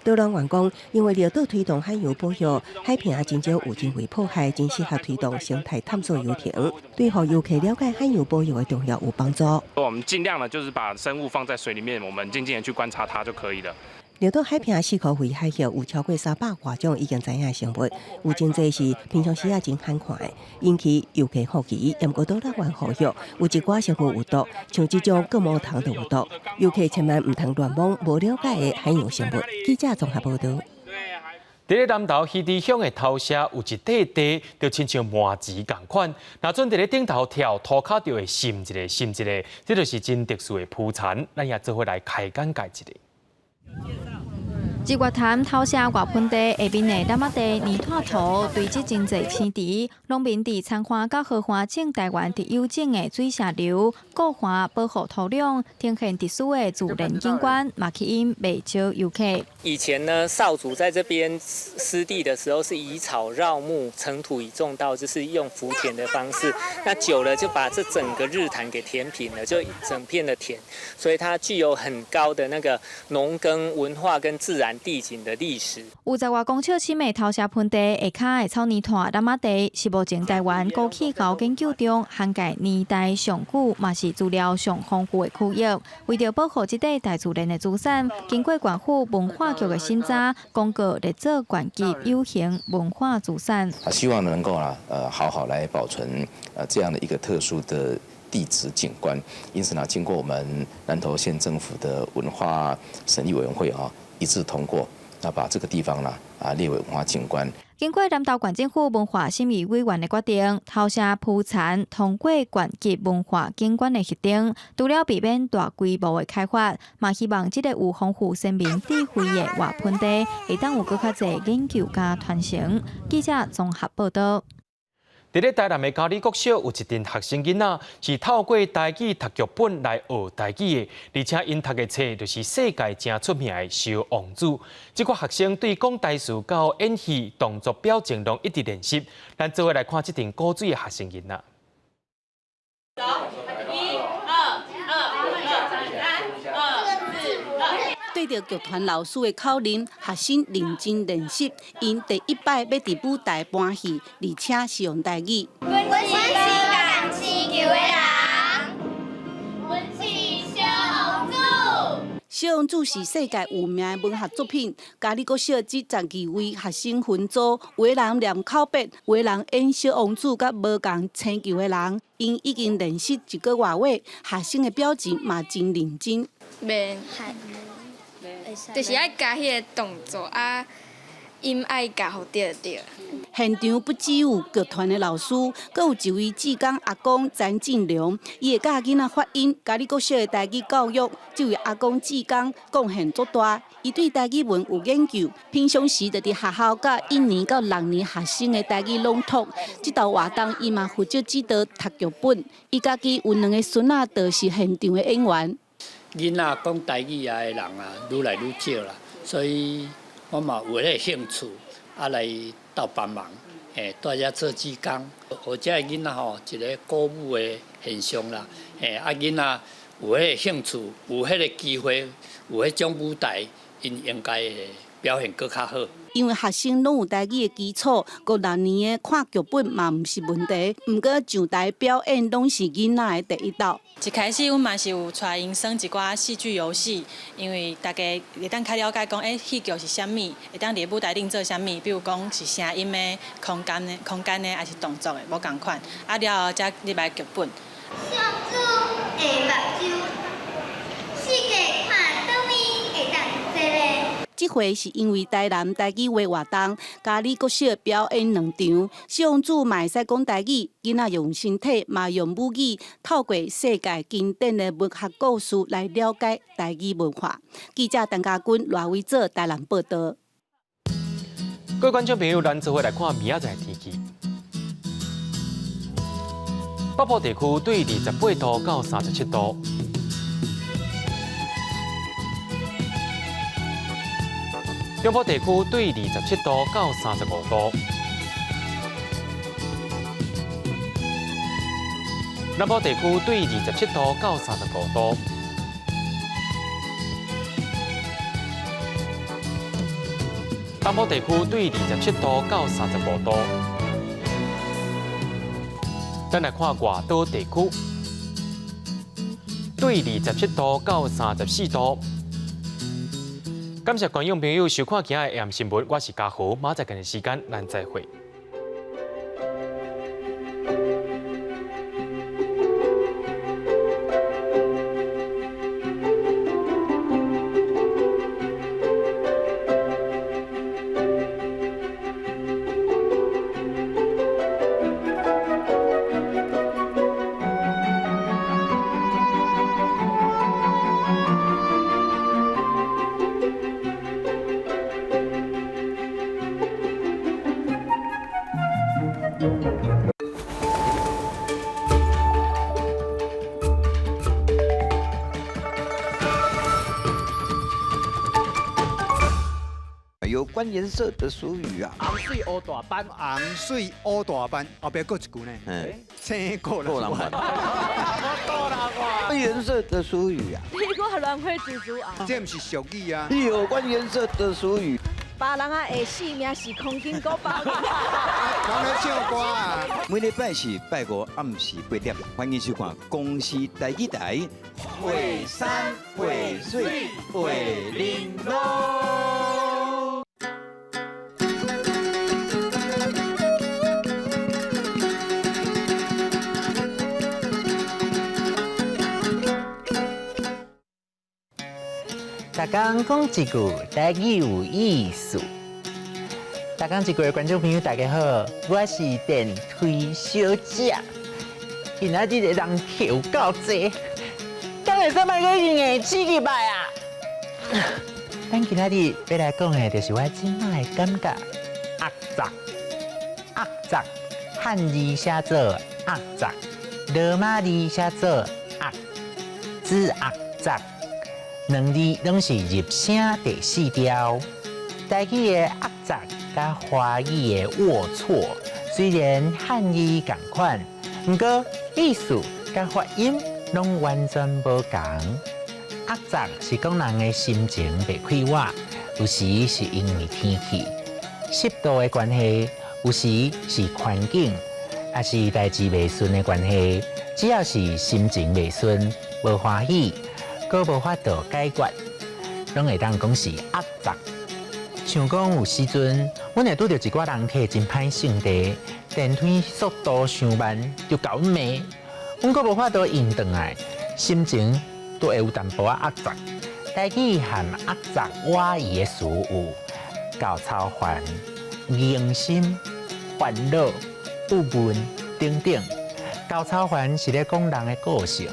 導覽員講，因為綠島推動海洋保育，海坪真少有人為破壞，真適合推動生態探索遊程，對予遊客了解海洋保育的重要有幫助。我們盡量呢，就是把生物放在水裡面，我們靜靜的去觀察它就可以了。綠島海坪四箍圍海域有超過300外種已經知影的生物，有真濟是平常時仔真罕看的，引起遊客好奇。毋過導覽員呼籲，有一寡生物有毒，像這種角毛蟲就有毒，遊客千萬毋通亂摸無了解的海洋生物。記者綜合報導。佇咧南投魚池鄉的頭社有一塊地，就親像麻糍仝款，若準佇咧頂頭跳，塗跤就會滲一个滲一个，這就是真特殊的浮蠶。咱也做伙來開眼界一下。日月潭頭城外盆地下面的湳仔地泥炭塗堆積真濟青池，農民佇田岸佮河岸種台灣特有種的水石榴，固化保護土壤，呈現特殊的自然景觀，嘛吸引袂少遊客。以前呢，少主在這邊濕地的時候，是以草繞木，成土以種稻，就是用浮田的方式。那久了就把這整個日潭給填平了，就一整片的田，所以它具有很高的那個農耕文化跟自然地景的歷史。有十外公尺深的頭城盆地下跤的草泥炭湳仔地，是目前台灣古氣候研究中涵蓋年代上久，嘛是資料上豐富的區域。為著保護這塊大自然的資產，經過縣府文化局的審查，公告列做縣級有形文化資產。啊，希望能夠啊，好好來保存這樣的一個特殊的地質景觀。因此呢，經過我們南投縣政府的文化審議委員會啊，一致通過，那把這個地方呢列為文化景觀。經過南投縣政府文化審議委員的決定，頭城浮田通過縣級文化景觀的核定，除了避免大規模的開發，嘛希望這個有豐富先民智慧的外盆地，會當有閣較濟研究佮傳承。記者綜合報導。佇咧台南的嘉里國小有一陣學生囡仔是透過台語讀劇本來學台語的，而且𪜶讀的冊就是世界誠出名的《小王子》。這寡學生對講台詞到演戲、動作表情攏一直練習。咱做伙來看這陣古錐的學生囡仔。走，一、二、二、二、三、二、四、二。對著劇團老師的口令，學生認真練習。𪜶第一擺欲佇舞台搬戲，而且是用台語。阮是仝星球的人，阮是小王子。小王子是世界有名的文學作品。嘉里國小這12位學生分組，有的人念口白，有的人演小王子佮無仝星球的人。𪜶已經練習一個外月，學生的表情嘛真認真。袂，就是愛加彼個動作啊，音愛加予對對。現場不只有劇團的老師，閣有一位志工阿公詹進良，伊會教囡仔發音。嘉里國小的台語教育，這位阿公志工貢獻足大。伊對台語文有研究，平常時就佇學校教一年到六年學生的台語朗讀。這道活動伊嘛負責指導讀劇本。伊家己有兩个孫仔，就是現場的演員。囡仔講台語啊的人啊，愈來愈少啦，所以我嘛有彼个興趣，啊來鬥幫忙，蹛遮做志工，予這个囡仔吼一个鼓舞的現象啦，啊囡仔有彼個興趣，有彼个機會，有彼種舞台，𪜶應該會表現閣較好。因為學生攏有台語的基礎，五六年的看劇本嘛毋是問題。毋過上台表演攏是囡仔的第一道。一開始阮嘛是有帶𪜶耍一寡戲劇遊戲，因為大家會當較了解講，戲劇是啥物，會當佇舞台頂做啥物，比如講是聲音的、空間的、空間的，抑是動作的，無仝款。啊了後才入來劇本。小豬的目睭，世界看倒位會當坐咧。這回是因為台南台語話活動，嘉里國小表演兩場，小王子嘛會使講台語，囡仔用身體嘛用母語，透過世界經典的文學故事來了解台語文化。記者陳家軍、賴偉哲台南報導。各位觀眾朋友，咱做伙來看明仔載天氣。北部地區對28度到37度。中部地區對27度到35度，南部地區對27度到35度，東部地區對27度到35度。咱來看外島地區，對27度到34度。感謝觀眾朋友收看今仔的 AM 新聞，我是嘉豪，明仔載仝時間，咱再會。有關顏色的俗語啊。紅水烏大斑，紅水烏大斑，後壁閣一句呢？青過人彎。顏色的俗語啊。你講亂花蜘蛛啊？這毋是俗語啊。有關顏色的俗語。別人啊的性命是空間國寶。人咧唱歌啊！每禮拜四、拜五暗時8點，歡迎收看公視台語台《畫山畫水畫玲瑯》。逐工講一句台語有意思。逐工一句的觀眾朋友，大家好，我是電推小姐。今仔日的人客有夠濟，敢會使莫閣硬擠入來啊？咱今仔日欲來講的，就是我這擺的感覺。壓雜，壓雜，漢字寫做壓雜，羅馬字寫做壓，子壓雜。兩字攏是入聲第四調，台語的壓雜佮華語的齷齪，雖然漢字仝款，毋過意思佮發音攏完全無仝。壓雜是講人的心情袂快活，有時是因為天氣、濕度的關係，有時是環境，抑是代誌袂順的關係。只要是心情袂順、無歡喜，閣無法度解決，攏會當講是壓雜。像講有時陣，阮會拄著一寡人客真歹性地，電梯速度傷慢，就共阮罵，阮閣無法度應轉來，心情都會有淡薄仔壓雜。台語含壓雜倚意的詞有厚操煩、凝心、煩惱、鬱悶等等。厚操煩是咧講人的個性，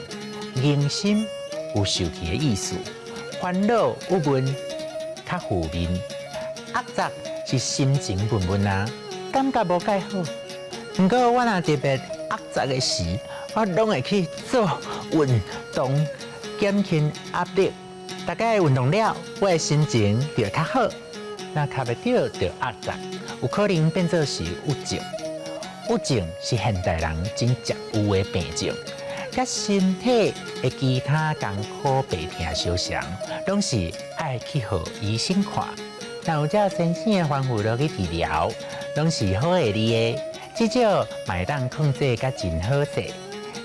凝心有受氣的意思，煩惱、鬱悶較負面。壓雜是心情悶悶啊，感覺無蓋好。毋過我若特別壓雜的時，我攏會去做運動，減輕壓力。大概運動了，我的心情就會較好。若較袂著就壓雜，有可能變做是鬱症。鬱症是現代人真常有的病症，佮身體的其他艱苦病痛相像，攏是愛去予醫生看。若有照先生的吩咐落去治療，攏是好會利的。至少嘛會當控制甲真好勢，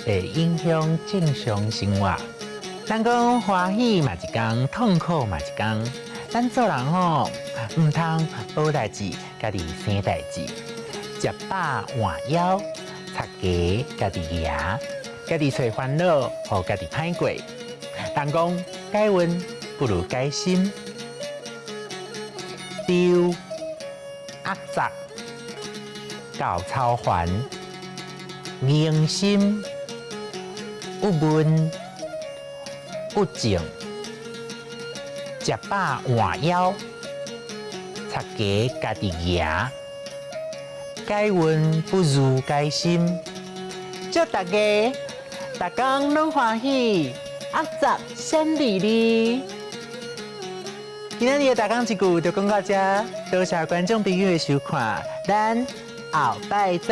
會影響正常生活。咱講歡喜嘛一工，痛苦嘛一工。咱做人吼，毋通無代誌，家己生代誌。食飽換枵，插旗家己蜈，家己揣煩惱，予家己歹過。人講解運不如解心。丟壓雜、厚操煩、凝心、鬱悶、鬱症、食飽換枵、插旗家己蜈，解運不如解心。祝大家逐工攏歡喜，壓雜閃離離。今仔日的逐工一句就講到遮，多謝觀眾朋友的收看，咱後擺再。